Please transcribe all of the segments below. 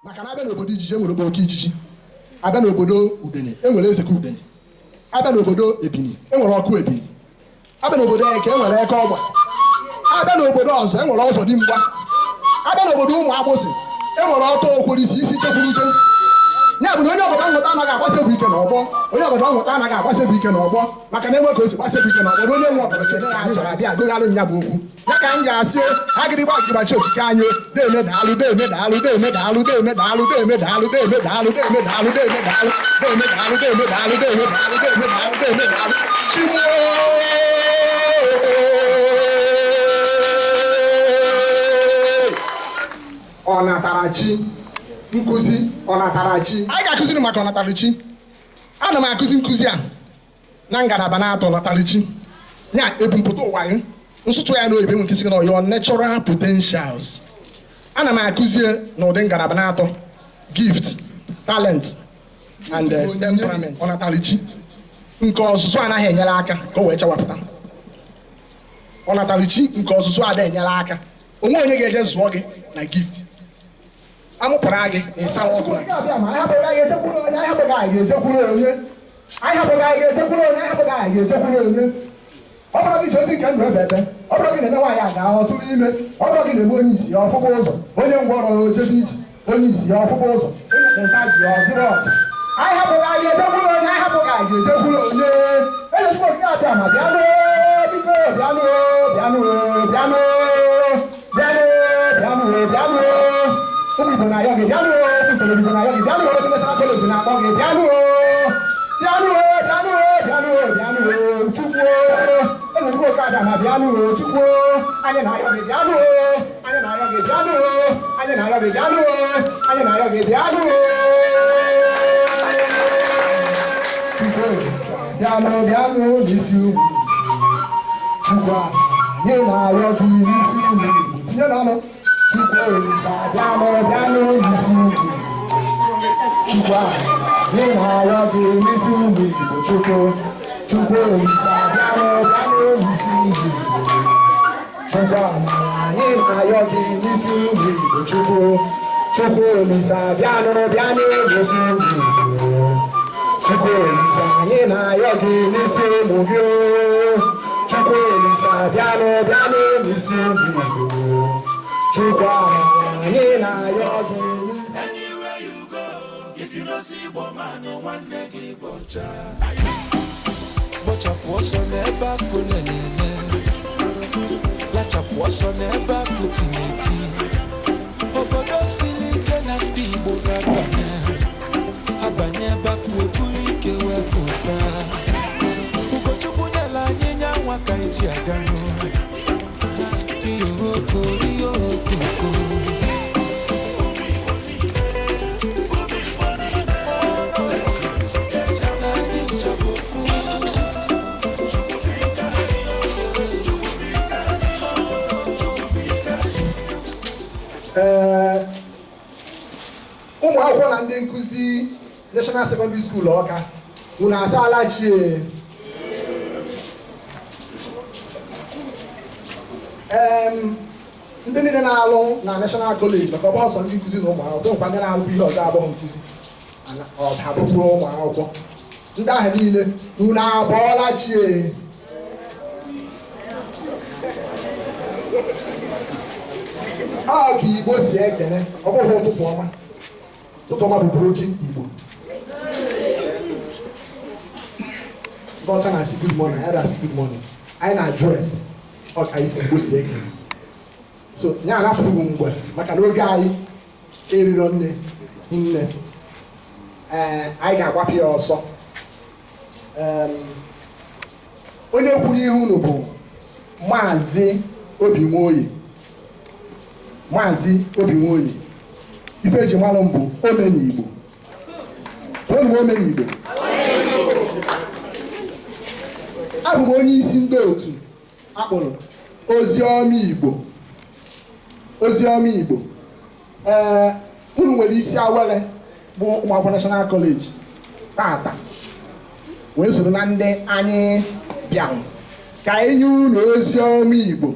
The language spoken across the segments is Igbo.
Maka na abịa n'obodo ijiji, enwere okporoko ijiji. Abịa n'obodo udene, enwere ezeka udene. Abịa n'obodo ebini, enwere ọkụ ebini. Abịa n'obodo eke, enwere eke ọgba. Abịa n'obodo ọzọ, enwere ọzọ dimgba. Abịa n'obodo ụmụ agbụsị, enwere ọtọ okworisi isi chekwuruche. Ya bụ na onye ọgọdọ nghọta anaghị agbasebụ ike n'ọgbọ. Onye ọgọdọ nghọta anaghị agbasebụ ike n'ọgbọ, maka na enwe ka o si gbasebụ ike n'ọgbọ na onye nwe ọgọdọ chere ya chọrọ abịa agụgharị nya bụ okwu. Ya ka m ji asị agịdịgba agịdịgba chi okike anyị, deme daalụ, deme daalụ, deme daalụ, deme daalụ, deme daalụ, deme daalụ, deme daalụ, deme daalụ, deme daalụ, deme daalụ, deme daalụ, deme daalụ, deme daalụ. Chimoo. Ọnatarachi, nkụzi ọnatarachi. Anyị ga-akụziri maka ọnatarachi. Ana m akụzi nkụzi a na ngalaba na-atọ. Ọnatarachi ya, ebumpụta ụwa gị, nsụtụ ya n'oyibo enwe nkịsị gị na your natural potentials. Ana m akụzi n'ụdị ngalaba na-atọ: gift, talent and temperament. Ọnatarachi nke ọzụzụ anaghị enyere aka ka o wee chawapụta. Ọnatarachi nke ọzụzụ ada enyere aka. Onwe onye ga-eje zụọ gị na gift amụpụrụ gị na ịsa ọkụ. Anyị hapụghị, anyị ga-ejekwuru onye? Anyị hapụghị, anyị ga-ejekwuru onye? Anyị hapụghị, anyị ga-ejekwuru onye? Anyị hapụghị, anyị ga-ejekwuru onye? Ọ bụrụ gị ji ozi nke ndụ ebe ebe, ọ bụrụ gị na-eme nwaanyị aga ọ tụrụ ime, ọ bụrụ gị na-eme onye isi ya ọfụfụ ụzọ, onye ngwọrọ ojebe ije, onye isi ya ọfụfụ ụzọ, onye ekpenta ji ya ọdịrị ọcha. Anyị hapụghị, anyị ga-ejekwuru onye? Anyị hapụghị, anyị ga-ejekwuru onye? Eze Chukwu Okike abịa ma bịanụ, biko bịanụ, bịanụ, bịanụ, bịanụ, bịanụ, bịanụ. Ụmụ Igbo na-ayọ gị, bịanụ. Ụmụ Igbo na-ayọ gị, bịanụ. Ndị National College na-akpọ gị, bịanụ, bịanụ, bịanụ, bịanụ, bịanụ. Chukwu, Eze Chukwu Okike abịa ma bịanụ. Chukwu, anyị na-ayọ gị, bịanụ. Anyị na-ayọ gị, bịanụ. Anyị na-ayọ gị, bịanụ. Anyị na-ayọ gị, bịanụ. Chukwu, bịanụ, bịanụ n'isi ugwu. Chukwu, anyị na-ayọ gị n'isi ugwu. Tinye n'ọnụ. Chukwu Olisa, bịanụ, bịanụ n'isi ugwu. Chukwu, anyị na-ayọ gị n'isi ụmụ Igbo. Chukwu, Chukwu Olisa, bịanụ, bịanụ n'isi ugwu. Chukwu, anyị na-ayọ gị n'isi ụmụ Igbo. Chukwu, Chukwu Olisa, bịanụ, bịanụ n'isi ụmụ Igbo. Chukwu Olisa, anyị na-ayọ gị n'isi ụmụ gị o. Chukwu Olisa, bịanụ, bịanụ n'isi ụmụ Igbo. Chukwu, anyị na-ayọ gị n'isi. Anywhere you go, if you no see Igbo man, nwanne gị bọcha. Gbọchapụ ọsọ n'ebe afọ na-eme, lachapụ ọsọ n'ebe afọ tinye eti. Obodo siri ike na ndị Igbo ga-abanye abanye ebe afọ eburu ike wepụta. Ugochukwu nyere anyị nya nwa ka eji aga n'ụlọ. Ihe oko, ihe okoko. Anyị nchọbụ ofu. Ee, ụmụ akwụkwọ na ndị nkụzi National Secondary School Ọka, unu asaala chi. Ndị niile na-alụ na National College, maka ọ bụ ọsọ ndị nkụzi na ụmụ akwụkwọ nkwa, ndị na-alụkwa ihe ọzọ abụghị nkụzi, ọ abụkwuru ụmụ akwụkwọ, ndị ahụ niile, unu abọọla chi. Ọ ka Igbo si ekene. Ọ bụghị ụtụtụ ọma. Ụtụtụ ọma bụ broken Igbo. Ndị ọcha na-asị good morning, anyị na-asị good morning. Anyị na-ajụ ese ọ ka isi Igbo si ekene. So ya na-asụpụ mgbe, maka na oge anyị eriro nne nne. Ee, anyị ga-agbapụ ya ọsọ. Onye kwuru ihe unu bụ Maazị Obi Nwoye. Maazị Obi Nwoye, ife eji malụ m bụ Omenigbo. Tụọnụ m Omenigbo. Abụ m onye isi ndị otu akpọrọ Oziọma Igbo. Oziọma Igbo. Ee, unu nwere isi awele bụ ụmụ akwụkwọ National College tata wee soro na ndị anyị bịara ka anyị nye unu Oziọma Igbo.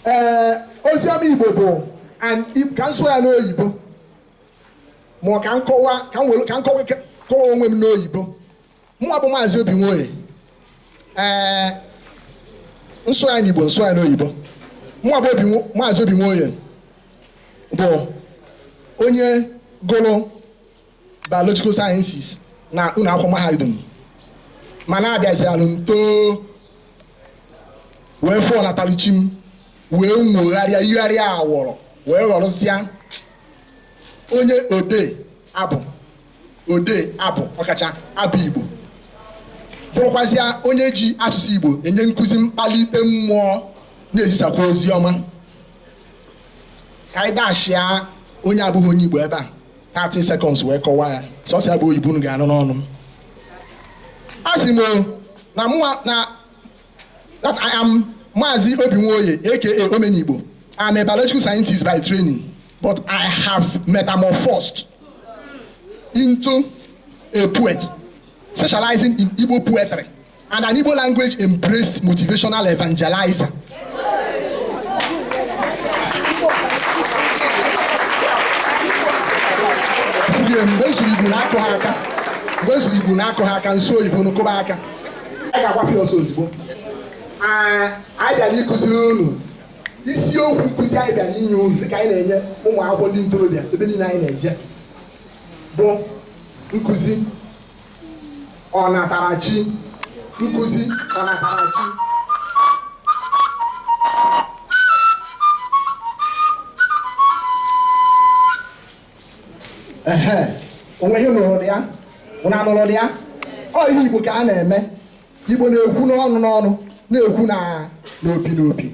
Ee, Oziọma Igbo bụ And ka m sụọ ya n'oyibo, ma ọ ka m kọwa, ka m were ka m kọwa kọwa onwe m n'oyibo. Mụnwa bụ Maazị Obi Nwoye. Ee, nsụ ya n'Igbo, nsụ ya n'oyibo. Mụnwa bụ Maazị Obi Nwoye bụ onye gụrụ biological sciences na ụlọ akwụkwọ mahadum, mana abịazialụ nto wee fụọ natalichi m, wee nwogharịa, yigharịa awọrọ, wee ghọrọsịa onye odee abụ, odee abụ, ọkacha abụ Igbo, bụrụkwazịa onye ji asụsụ Igbo enye nkụzi mkpalite mmụọ, na-ezisakwa ozi ọma. Ka anyị dashịa onye abụghị onye Igbo ebe a 30 seconds wee kọwaa ya. Sọsọ ya bụ oyibo unu ga-anụ n'ọnụ m. A sị m na mụnwa na that I am Maazị Obi Nwoye, aka Omenigbo. I'm a biological scientist by training, but I have metamorphosed into a poet specializing in Igbo poetry and an Igbo language embraced motivational evangelizer. Mgbe zuru Igbo na-akụ ha aka, mgbe zuru Igbo na-akụ ha aka, nso oyibo n'ụkụba aka. Anyị ga-agbapụ ọsọ ozugbo. Anyị bịara ịkụziri unu isiokwu nkụzi anyị bịara inye unu, dịka anyị na-enye ụmụ akwụkwọ ndị ntorobịa ebe niile anyị na-eje, bụ nkụzi ọnatarachi. Nkụzi ọnatarachi. Ehe, onwe ihe nụrụ ya, ụnụ anụrụ ya. Ọ ihe Igbo ka a na-eme. Igbo na-ekwu n'ọnụ n'ọnụ, na-ekwu na n'opi n'opi,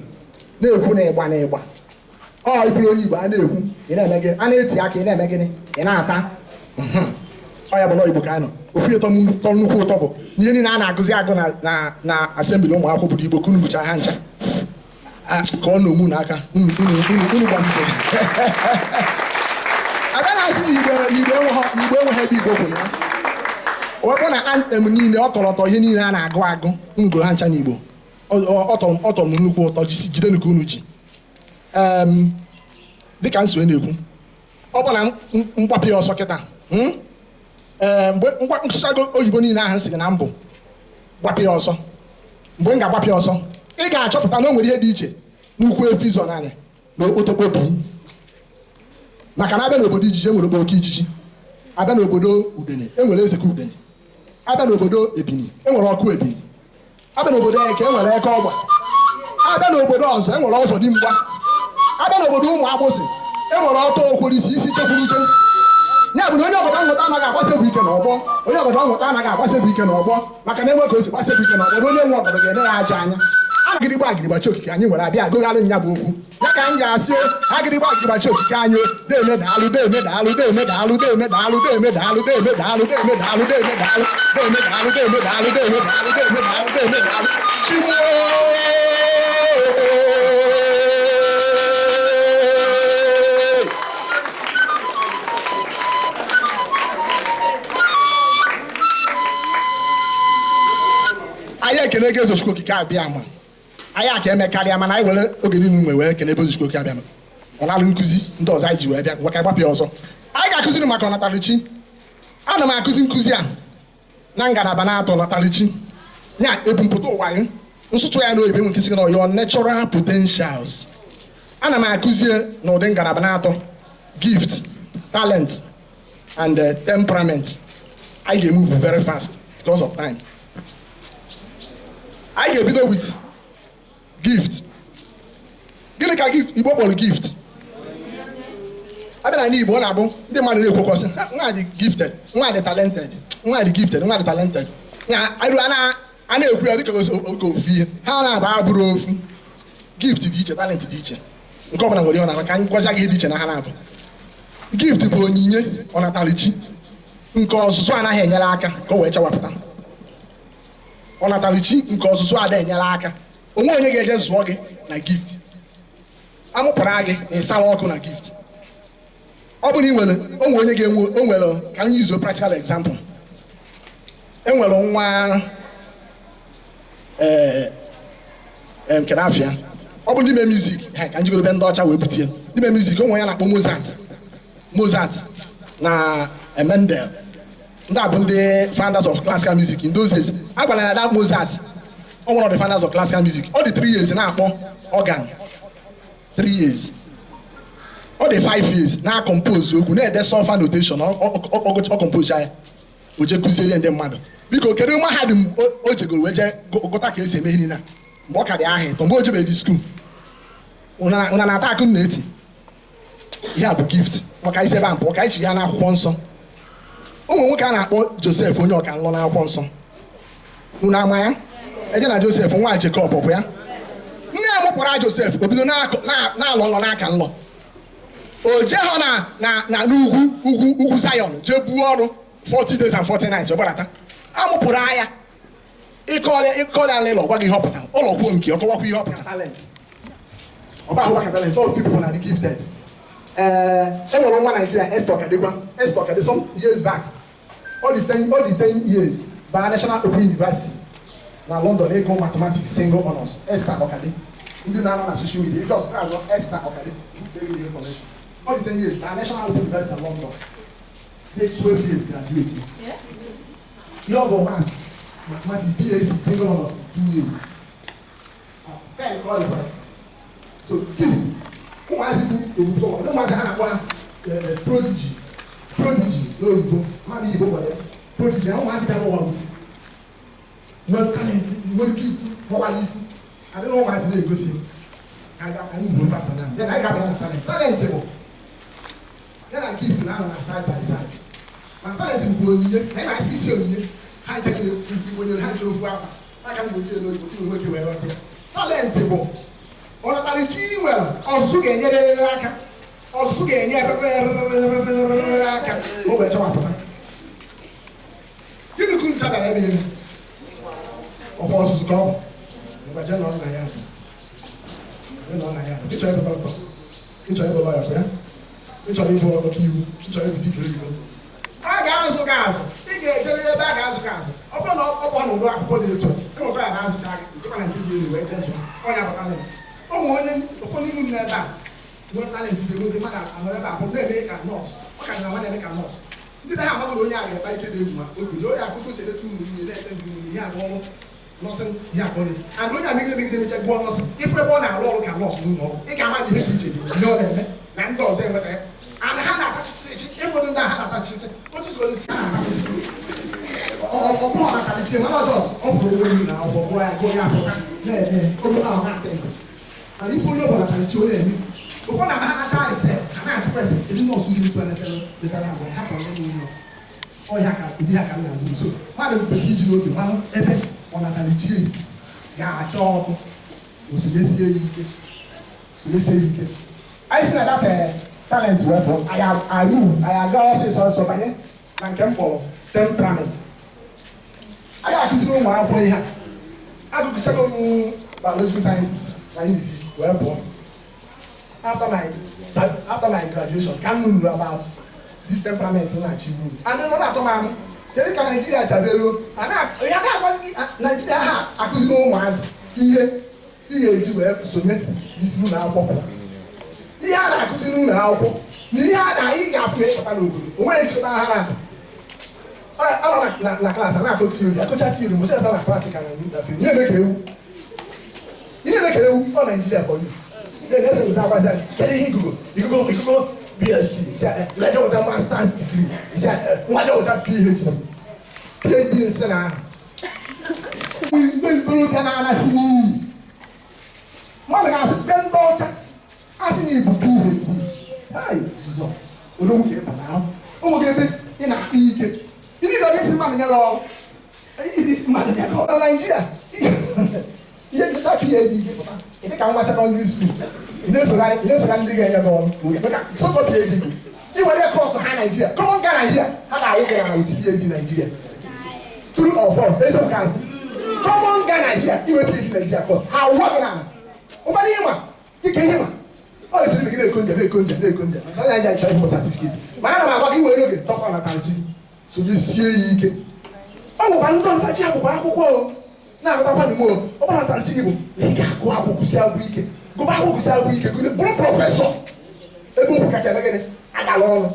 na-ekwu na ịgba na ịgba. Ọ ịbụrụ onye Igbo, a na-ekwu, ị na-eme gịnị? A na-eti aka, ị na-eme gịnị? Ị na-ata. Ọ ya bụ na Igbo ka a nọ. Ofu ụtọ tọ nnukwu ụtọ bụ na ihe niile a na-agụzi agụ na assembly ụmụ akwụkwọ bụ Igbo ka unu gụchara ha ncha. Ka ọ na-omu n'aka unu gbamite abịa na-asị na Igbo enweghị ebe Igbo kwụ na ya. Wepụ na anthem niile, ọkọlọtọ, ihe niile a na-agụ agụ, unu gụrụ ha ncha n'Igbo. Ọ tọrọ m nnukwu ụtọ. Jidenu ka unu ji. Dịka m si wee na-ekwu, ọ bụ na mgbapụ ya ọsọ kịta. Ee, mgbe nkwụsịchago oyibo niile ahụ sị gị na mbụ gbapụ ya ọsọ, mgbe m ga-agbapụ ya ọsọ, ị ga-achọpụta na o nwere ihe dị iche n'ukwu efi zọ naanị na okpotokpo bi. Maka na abịa n'obodo ijiji, enwere okporoko ijiji. Abịa n'obodo udene, enwere ezeka udene. Abịa n'obodo ebini, enwere ọkụ ebini. Abịa n'obodo eke, enwere eke ọgba. Abịa n'obodo ọzọ, enwere ọzọ dị mgba. Abịa n'obodo ụmụ agbụsị, enwere ọtọ okworisi isi chekwuru uche. Ya bụ na onye obodo nghọta anaghị agbasebụ ike n'ọgbọ, onye obodo nghọta anaghị agbasebụ ike n'ọgbọ, maka na enwe ka o si gbasebụ ike n'ọgbọ, na onye nwe obodo ga-ene ya ajọ anya. Agịrịgba agịrịgba chi okike anyị nwere abịa agụgharị nya bụ okwu ya ka anyị ga-asị agịrịgba agịrịgba chi okike anyị. Deme daalụ, deme daalụ, deme daalụ, deme daalụ, deme daalụ, deme daalụ, deme daalụ, deme daalụ, deme daalụ, deme daalụ, deme daalụ, deme daalụ, deme daalụ. Chimoo. Anyị ekene gị, Eze Chukwu Okike abịa ma anyị aka eme karịa, mana anyị were oge niile nwe wee kene ebe Chukwu Okike abịa ma ọ na-alụ nkụzi ndị ọzọ anyị ji wee bịa. Ngwa, ka anyị gbapụ ya ọzọ. Anyị ga-akụziri maka ọnatarachi. Ana m akụzi nkụzi a na ngalaba na-atọ. Ọnatarachi ya, ebumpụta ụwa gị, nsụtụ ya n'oyibo enwe nkịsị gị na your natural potentials. Ana m akụzi n'ụdị ngalaba na-atọ: gift, talent and temperament. Anyị ga-emove very fast because of time. Anyị ga-ebido with gift. Gịnị ka gift Igbo kpọrọ gift? Abịa na Igbo, ọ na-abụ ndị mmadụ na-ekwekọsị, "Nwa dị gifted, nwa dị talented, nwa dị gifted, nwa dị talented." Ya arụ a na-ekwu ya dịka oke ofu ihe ha na-aba abụrụ ofu. Gift dị iche, talent dị iche. Nke ọbụla nwere ihe ọ na-ama. Ka anyị gwazi gị ihe dị iche na ha na-abụ. Gift bụ onyinye ọnatarichi nke ọzụzụ anaghị enyere aka ka o wee chawapụta. Ọnatarichi nke ọzụzụ ada enyere aka. Onwe onye ga-eje zụọ gị na gift. Amụpụrụ gị na ịsawa ọkụ na gift. Ọ bụrụ na ị nwere onwe onye ga-enwe o nwere, ka m use practical example. Enwere nwa ee nke afịa Ọ bụ ndị mee music ha ka njikọrọ ndị ọcha wee butie ndị mee music. Onwe ya na-akpọ Mozart, Mozart na Mendel, ndị a bụ ndị founders of classical music in those days. A gwara ya that Mozart, ọ one of the founders of classical music, ọ dị 3 years na-akpọ organ, 3 years. Ọ dị 5 years na-compose okwu, na-ede solfa notation. Ọ compose ya, o jee kụziere ndị mmadụ. Biko, kedu mahadum o jegoro wee jee gụta ka esi eme ihe niile a mgbe ọ ka dị aha 3, mgbe o jebeghị school? Ụna na-ata akụ na-eti ihe a bụ gift maka isi ebe a mpụ ka anyị chi ya n'akwụkwọ nsọ. Ụmụ nwoke a na-akpọ Josef, onye ọka nlọ n'akwụkwọ nsọ, unu ama ya? Eje na Josef nwa Jekọb bụ ya. Nne ya mụpụrụ Josef, o bido na-alọ nlọ n'aka nlọ. O jee na na na n'ugwu ugwu Zion, jee buo ọrụ 40 days and 40 nights. Ọ gbadata, amụpụrụ anya. Ịkọrịa ala ịlọ, gwa gị ihe ọ pụtara. Ụlọ kwuo nke ọ kọwakwa ihe ọ pụtara. Talent, ọ bụ ahụ maka talent. All people na the gifted. Ee, e nwere nwa Naijiria, Esther Ọkadịkwa, Esther Ọkadị, some years back, ọ dị 10 years, baa National Open University na London ịgụ mathematics single honors. Esther Ọkadị, ndị na-anọ na social media, just azụ Esther Ọkadị, tell you the information. Ọ dị 10 years na National Open University na London, dey 12 years graduate. Ihe ọ bụ maths, mathematics BSc single honors, 2 years. Ten qualified. So gift, ụmụazị bụ obodo, ụmụazị ha na-akpọ ha prodigy, prodigy n'oyibo, mmadụ Igbo kpọrọ ya prodigy na ụmụazị bịara ụwa with nwere talent, nwere gift gbawara isi adịghị. Ụmụazị na-egosi ka anyị buru pasa na ya na anyị ga-abịa na talent. Talent bụ ya na gift na-anọ na side by side, mana talent bụ onyinye na anyị na-asị isi onyinye ha nche Igbo nyere ha nche ofu afa aka m gbochie n'oyibo ka nwoke wee ghọta ya. Talent bụ ọnatarichi ị nwere, ọzụzụ ga-enyerịrị aka, ọzụzụ ga-enyerịrị aka ka o wee chọwapụta. Gịnị ka ncha dara ebe elu? Ọkwa ọzụzụ ka ọ bụ. Ngwa, jee nọ nna ya, jee nọ nna ya. Ịchọrọ ịbụ dọkịta, ịchọrọ ịbụ lọya, ya ịchọrọ ịbụ ọka iwu, ịchọrọ ịbụ dibịa oyibo, a ga-azụ gị azụ. Ị ga-ejerịrị ebe a ga-azụ gị azụ. Ọ bụrụ na ọ bụ n'ụdị akwụkwọ dị etu a, enwekwara na azụcha gị, ijekwa na nke dị elu wee jee zụọ ọnya bụ talent. Ụmụ onye ụfọdụ n'ime m n'ebe a nwere talent dị ego. Ndị mmadụ anọrọ ebe a bụ na-eme ka nọọsụ, ọ ka na nwa na-eme ka nọọsụ. Ndị na ha amaghị na onye a ga-ekpa ike dị egwu, ma obido onye akụkọ si eleta ụmụ nwunye na-ete ndị nwunye ihe agụ ọrụ nursing, ihe agụ ọrụ. And onye a megide megide mecha gụọ nursing, ịfụ ebe ọ na-arụ ọrụ ka nọọsụ n'ụlọ ọgwụ, ị ga-ama na ihe dị iche dị ihe ọ na-eme na ndị ọzọ enweta ya. And ha na-atachichichi ịfọdụ ndị a ha na-atachichichi otu soro si ha na-atachichichi. Ọ bụghị maka chi mana ọzọ ọ fụrụ onwe na akwụkwọ gụọ ya, gụọ ya, apụta na-eme oge ahụ na-ata ego. Mana ife onye ọbụla ka chi ọ na-eme, ụfọdụ na ha acha resef, ha na-achụkwa ese ebi nọọsụ dị otu a na-efere letara agwa ha chọrọ ịnụ ụlọ ọhịa ka ụdị ha ka m na-agụ. So mmadụ kwesịrị iji n'obi mmanụ ebe ọ natara chi ga-achọ ọkụ, osonyesie ya ike, sonyesie ya ike. Anyị si na that talent wee pụọ, anyị anyị anyị aga ọsịsọ ọsọ banye na nke m kpọrọ temperament. Anyị akụziri ụmụ akwụkwọ ihe a. Agụgụchago m biological sciences na isi wee pụọ. After my graduation ka m nụrụ about this temperament na-achị iwu, and then ọ na-atọ m amụ, kedu ka Naijiria si abịa eruo ya na-agwazi gị Naijiria ha akụziri ụmụazị ihe ị ga-eji wee sonye n'isi ụlọ akwụkwọ, ihe a na-akụzi n'ụlọ akwụkwọ na ihe a na ị ga-afụ na ịpụta n'obodo o nweghị ejikọta ha na anọ na class a na-akụ theory, akụcha theory, mụsị na practical na ihe eme ka ewu, ihe eme ka ewu. Ọ Naijiria for you. Then ese ụzọ agwazi anyị, kedu ihe igugo igugo igugo BSc si nwa je weta masters degree, si nwa je weta PhD, PhD nsị na ahụ ndị ntorobịa na-alasị n'iyi. Mmadụ ga-asị be ndị ọcha asị na ibu PhD. Ai, Jizọs, odogwu ka ịba na ahụ ụmụ gị ebe ị na-akpa ike. Ndị ga isi mmadụ nyere ọrụ, isi mmadụ nyere ọrụ na Naijiria, ihe nyocha PhD gị pụta, ị dị ka nwa secondary school. Ị na-esogharị ndị ga-enye gị ọrụ maka sọkọ PhD gị. Ị were course ha Naijiria, common ga Naijiria, ha ga-awụ gị na with PhD Naijiria. True or false? Eziokwu ka asị common ga Naijiria, iwe PhD Naijiria course ha awụọ gị na ụfọdụ ihe ma dịka ihe ma ọ esiri gị na-eko nje, na-eko nje, na-eko nje. Masị anya ịchọ ịhụ certificate, mana ana m agwa gị, were oge tọkọ na tanji sonyesie ya ike. Ọ nwekwa ndị ọntachi akwụkwọ akwụkwọ o. Na-agụtakwa n'ime ọ bụrụ natara chi gị bụ na ị ga-agụ akwụkwọ, gụsị akwụkwọ ike, gụba akwụkwọ, gụsị akwụkwọ ike, bụrụ professor ebe okwu kacha eme gịnị agala ọnụ.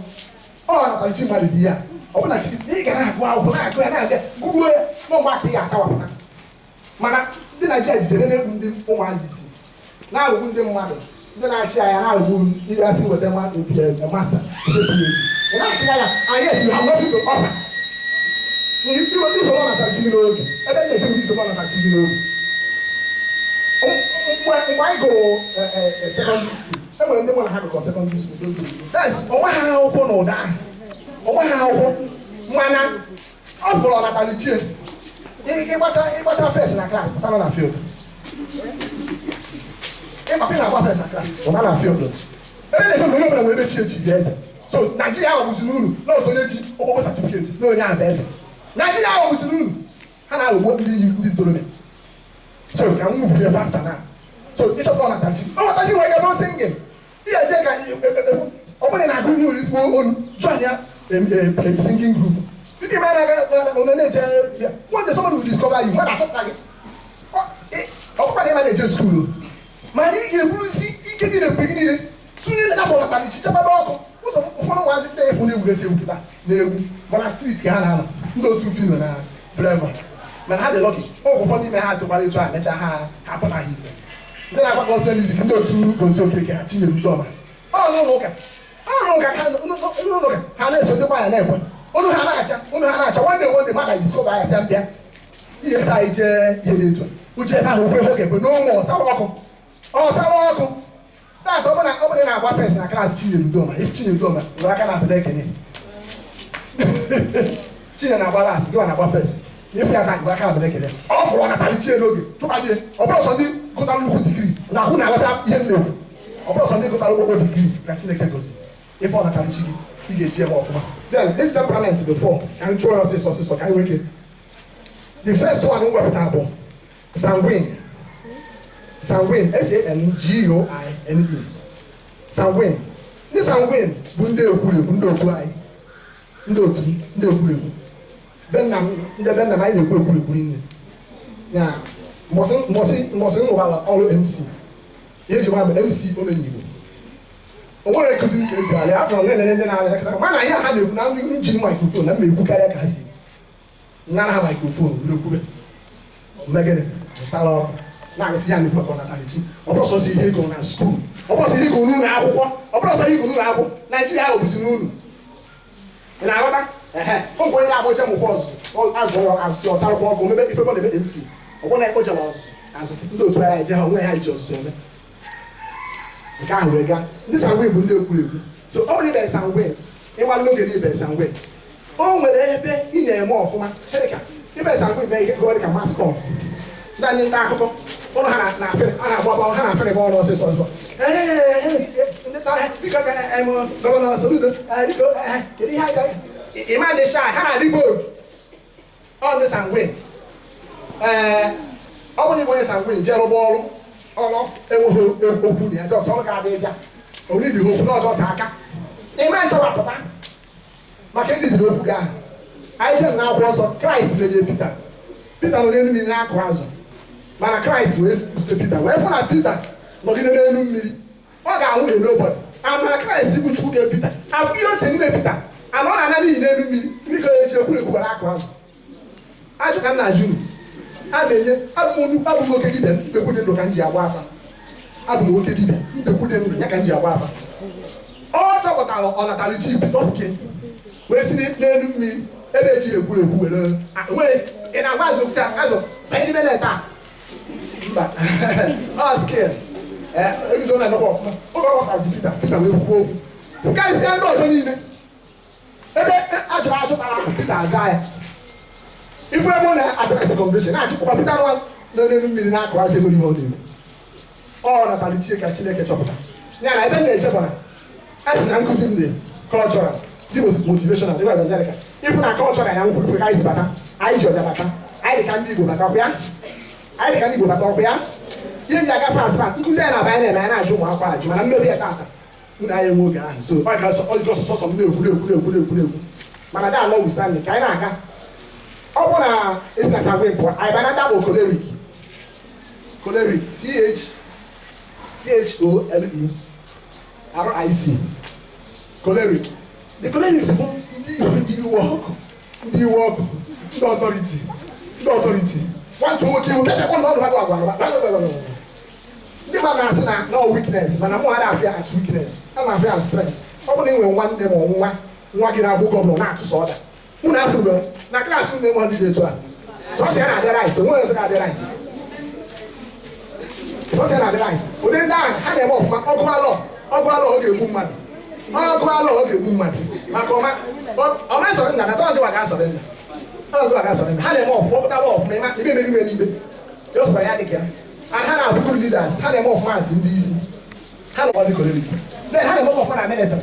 Ọ natara chi mmadụ dị ya. Ọ bụ na chi ị ga na-agụ akwụkwọ, na-agụ ya, na-aga gụruo ya nọ mgbe aka ị ga-achawapụta. Mana ndị Naijiria jidere na-egwu ndị ụmụazị isi, na-aghọgbu ndị mmadụ, ndị na-achị anya na-aghọgbu ndị asị weta master, weta PhD, ị na-achị anya and yet you have nothing to offer. Isoro natara chi gị n'oge ebe m na-eche bụ isoro natara chi gị n'oge. Mgbe anyị gụrụ secondary school, e nwere ndị mụ na ha gụkọ secondary school. That's onwe ha akwụkwọ na ụda ahụ, onwe ha akwụkwọ, mana ọ bụrụ ọnatara chie ịgbacha first na class, pụtara na field. Ịgbapị na-agba first na class, pụta na field. Ebe na-eche onye ọbụla nwere ebe chi echi dị eze. So Naijiria aghọgbuzi n'uru na otu onye ji okpokpo certificate na onye ahụ bụ eze. Naijiria aghọgbuzi n'uru, ha na-aghọgbu ndị ntorobịa. So ka m nwurie faster na so ịchọpụta ọnatachi. Ọnatachi nwere ike bụrụ singing. Ihe eje ka ọ bụrụ na na-agụ ihe nwere ezigbo olu, join ya singing group. Ndị ma na na na-eje ya, one day somebody will discover you. Mmadụ achọpụta gị. Ọ bụkwa na ị ma na-eje school, mana ị ga-eburusi ike gị na-ekwe gị niile tụnye na bụ ọnatachi chekwaba ọkụ ụzọ. Ụfọdụ ụmụazị ndị efu na-egwuresị egwu kịta na-egwu mana street ka ha na-anọ, ndị otu Phyno na Flavour. Mana ha dị lucky. Ọ bụ ụfọdụ n'ime ha tụkwara etu a mechaa ha hapụtaghị ife. Ndị na-agba gospel music, ndị otu Gozie Okeke ha, Chinyere Udoma, ọ n'ụlọ ụka, ọ n'ụlọ ụka ka n'ụlọ ụka ha na-eso ndị kwaya na-ekwe olu ha na-acha, olu ha na-acha. One day, one day, mmadụ discover ya, sị mbịa ihe sị anyị jee ihe dị etu a uche ebe ahụ okwe oge bụ n'ụmụ ọsawa ọkụ, ọsawa ọkụ. Taata ọ bụrụ na na-agba first na class Chinyere Udoma, if Chinyere Udoma were aka na abụla ekene Chinye na-agba last, gịwa na-agba first, ife ya taa aka abụla ekene. Ọ fụrụ ọnatara chie n'oge tụkadie. Ọ bụrụ sọ ndị gụtara nnukwu degree na ahụ na-aghọta ihe m na-ekwu. Ọ bụrụ sọ ndị gụtara okpokpo degree ka Chineke gozi. Ife ọnatara chi gị, ị ga-eji eme ọfụma. Then this temperament before ka m chụọ ya ọsịsọ ọsịsọ ka anyị nwee ike. The first one m wepụtara bụ sanguine. Sanguine, S-A-N-G-U-I-N-E, sanguine. Ndị sanguine bụ ndị ekwurekwu, ndị otu anyị, ndị otu ndị ekwurekwu be nna m. Ndị be nna m, anyị na-ekwu ekwurekwu nne ya. Mbọsị mbọsị mbọsị m rụbara ọrụ MC, ihe eji mara bụ MC Omenigbo. O nwere ekuziri ka esi arịa afọ na-elele ndị na-arịa kịta, mana ihe ha na-ekwu na ndị njiri microphone na mma ekwu karịa ka ha si nara ha microphone were kwube megịnị nsara ọkụ na-agụta ya. Nnukwu maka ọnatarichi. Ọ bụrụ sọsọ ihe ego na school, ọ bụrụ sọ ihe ego n'ụlọ akwụkwọ, ọ bụrụ sọ ihe ego n'ụlọ akwụkwọ, Naijiria ahụ bụzi n'unu. Ị na-aghọta? Ehe, o nkwe onye abụja mụkwa ọzụzụ azụ azụzụ ọsarakwa ọkụ mebe ife ọ na-eme MC. Ọ bụrụ na o jere ọzụzụ azụ ndị otu ya eje ha onwe ha ji ọzụzụ eme nke ahụ wee gaa. Ndị sanguine bụ ndị ekwurekwu. So ọ bụrụ ibe sanguine, ịgbalụ n'oge na ibe sanguine, o nwere ebe ị na-eme ọfụma dịka ibe sanguine mee ihe gụọ dịka mass comm. Ndị anyị nta akụkọ ụlọ ha na-afịrị a na-agba ha na-afịrị ọrụ ọsịsọ ọsọ. Ndị ta biko ka Governor Soludo, biko, kedu ihe anyị ịma dị shy, ha na-adị bold. Ọ ndị sanguine. Ee, ọ bụrụ ịbụ onye sanguine jee rụba ọrụ, ọrụ enweghị okwu na ya, just ọrụ ga-abịa ịbịa onidi okwu na ọjọọ aka ịma nchọwapụta maka ndị jiri okwu gị ahụ. Anyị jee na akwụkwọ nsọ, Kraịst merie Pita. Pita nọ n'elu mmiri na-akụ azụ, mana Kraịst wee zute Pita, wee fụ na Pita nọgide n'elu mmiri, ọ ga-anwụ n'obodo ama. Kraịst bụ Chukwu ga Pita abụ ihe otu n'ime Pita ama ọ na-ana n'iyi n'elu mmiri. Biko, eji ekwurekwu gwara akụ azụ. Ajụ ka m na-ajụ unu a na-enye. Abụ m abụ m nwoke dibịa mbekwu dị ndụ ka m ji agba afa. Abụ m nwoke dibịa mbekwu dị ndụ ya ka m ji agba afa. Ọ chọpụtara ọ natara chi Pita ofuke wee si n'elu mmiri ebe eji egwuregwu were wee ị na-agwa azụ sị azụ banye n'ime net a. Mba, ọ skill ebido na emekwa ọfụma. Oge ọ gwakwazi Pita, Pita wee kwuo okwu karịsịa ndị ọzọ niile ebe ajụrụ ajụ tara ahụ, Pita aza ya. Ife ebe ọ na-address congregation na-achịkwa Pita nwa nọ n'elu mmiri na-akụ azụ enwere ihe ọ na-eme. Ọ natara ichie ka Chineke chọpụta ya na ebe m na-echebara a sị na nkụzi m dị cultural, dị motivational, dị evangelical. Ịfụ na cultural ya nkwuru ka anyị si bata, anyị ji ọja bata, anyị dị ka ndị Igbo bata ọkụ ya, anyị dị ka ndị Igbo bata ọkụ ya. Ihe ji aga fast fast nkụzi anyị na-aba, anyị na-eme, anyị na-ajụ ụmụ akwụkwọ ajụ, mana mmebi ya tata unu anyị enwe oge ahụ. So ọ ka ọ dị ọsọ sọsọ m na-ekwu na-ekwu na-ekwu na-ekwu na-ekwu, mana da notwithstanding ka anyị na-aga. Ọ bụrụ na esi na sanguine pụọ, anyị bana ndị bụ choleric. Choleric, C H C H O L E R I C, choleric. The cholerics bụ ndị iwe ọkụ, ndị iwe ọkụ, ndị authority, ndị authority. Nwata nwoke iwu bịa bịa na ọdụ agwa agwa. Ndị mmadụ na-asị na no weakness, mana mụ ha na-afịa as weakness, a na-afịa as strength. Ọ bụrụ na ị nwere nwanne ma nwa nwa gị na-abụ governor na-atụsa ọda, unu afụrụ na class unu enwe ndị dị etu a, sọsọ ya na-adị right, onwe ọzọ ga-adị right, sọsọ ya na-adị right. Ụdị ndị ahụ ha na-eme ọfụma. Ọgụ alọ, ọgụ alọ, ọ ga-egbu mmadụ. Ọgụ alọ, ọ ga-egbu mmadụ, maka ọma ọma sọrọ nna na tọọ ga asọrọ nna, tọọ ga asọrọ nna. Ha na-eme ọfụma, ọpụtara ọfụma, ịma ibe emeri ime n'ikpe ya sọrọ ya dịka ya. And ha na-abụ good leaders. Ha na-eme ọfụma asị ndị isi ha na ndị choleric. Then ha na-eme ọfụma na military,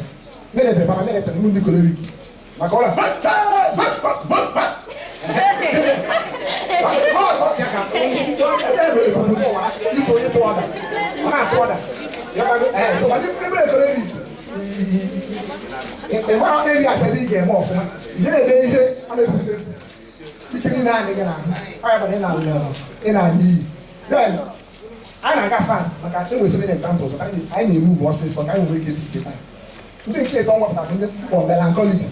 military, paramilitary, ndị choleric, maka ọla ịmara eri asebe ị ga-eme ọfụma, ihe na-eme ihe a na-ebute ike niile anyị gị n'ahụ, ọ ya bụ na ị na-anya iyi. Then a na-aga fast maka enwere so many examples. Anyị na-eme ugwu ọsịsọ ka anyị nwere ike ebite time. Ndị nke ịtọ nwapụtara ndị kpọ melancholics.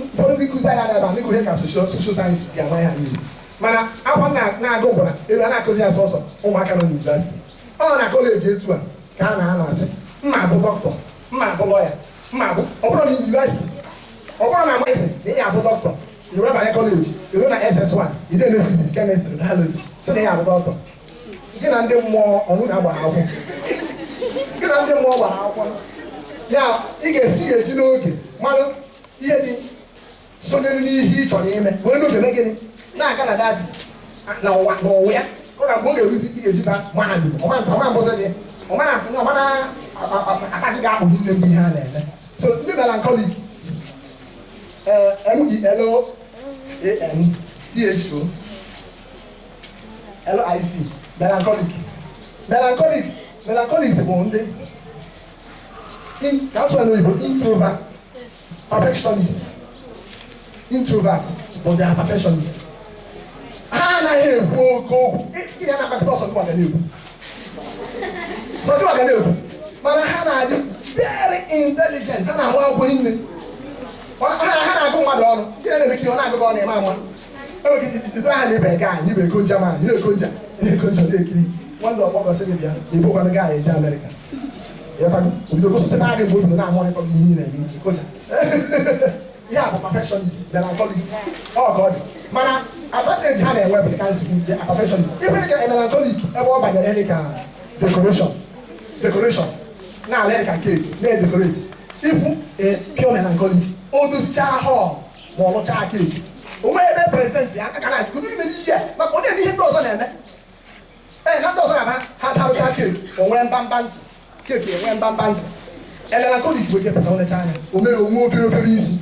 Ụfọdụ ndị nkụzi anyị ebe a, ndị nkụzi ka social sciences ga-ama ya niile, mana akwa na-agụ bụ na ebe a na-akụzi ya sọsọ ụmụaka nọ n'university, ọ na college etu a ka a na-anọ asị mma abụ dọkịta, mma abụ lọya, mma abụ. Ọ bụrụ na university, ọ bụrụ na amasị na ị abụ dọkịta, iwe banye college, iwe na SS1, ide eme physics, chemistry, biology, so na ị abụ dọkịta. Gị na ndị mmụọ ọnwụ na-agbara akwụkwọ, gị na ndị mmụọ gbara akwụkwọ ya. Ị ga-eji n'oge mmanụ ihe dị sonyere n'ihe ị chọrọ ime, wee n'oge mee gịnị na-aga na dat na ụwa na ụwa ya. Ọ na mgbe ọ ga-eruzi, ị ga-eji ba mahadum ọma mbọsị gị ọma na akasị gị akpụ gị nne mgbe ihe a na-eme. So ndị melancholic, M E L O A N C H O L I C, melancholic, melancholic, melancholics bụ ndị ka asụ n'oyibo introverts, perfectionists. Introverts, but they are perfectionists. Ha anaghị ekwu oke okwu. Ị ga na-akpakọta ọsọ gị na-ekwu, sọ gị ga na-ekwu, mana ha na-adị very intelligent. Ha na-amụ akwụkwọ nne, ha na-agụ mmadụ ọnụ. Gị na-eme ka ọ na-agụ gị ọnụ, eme ama enweghị ijide ha na-ebe gaa ibe eko nja ma na-eko nja, na-eko nja, na-ekiri nwanne ọgbọgọsị gị bịa ebokwanụ gaa eje Amerịka. Obido gosisi na gị mgbe obido na-amụrịkọ gị ihe ị na-eme koja. Ihe a bụ perfectionist, melancholics. Ọ ka ọ dị, mana advantage ha na-enwe bụ dịka nzukọ nke perfectionist. Ife dịka melancholic, ebe ọ banyere dịka decoration, decoration na-ala dịka cake na-edecorate, ifu a pure melancholic, o dozichaa hall ma ọ lụchaa cake, onwe ebe present ya aka na-ajụ ime n'ihe, maka ọ na-eme ihe ndị ọzọ na-eme. Ee, na ndị ọzọ na-aba ha darụcha cake, onwe mbamba ntị, cake enwe mbamba ntị. Melancholic bụ eke pụta nlecha anya, o mere onwe obere obere isi,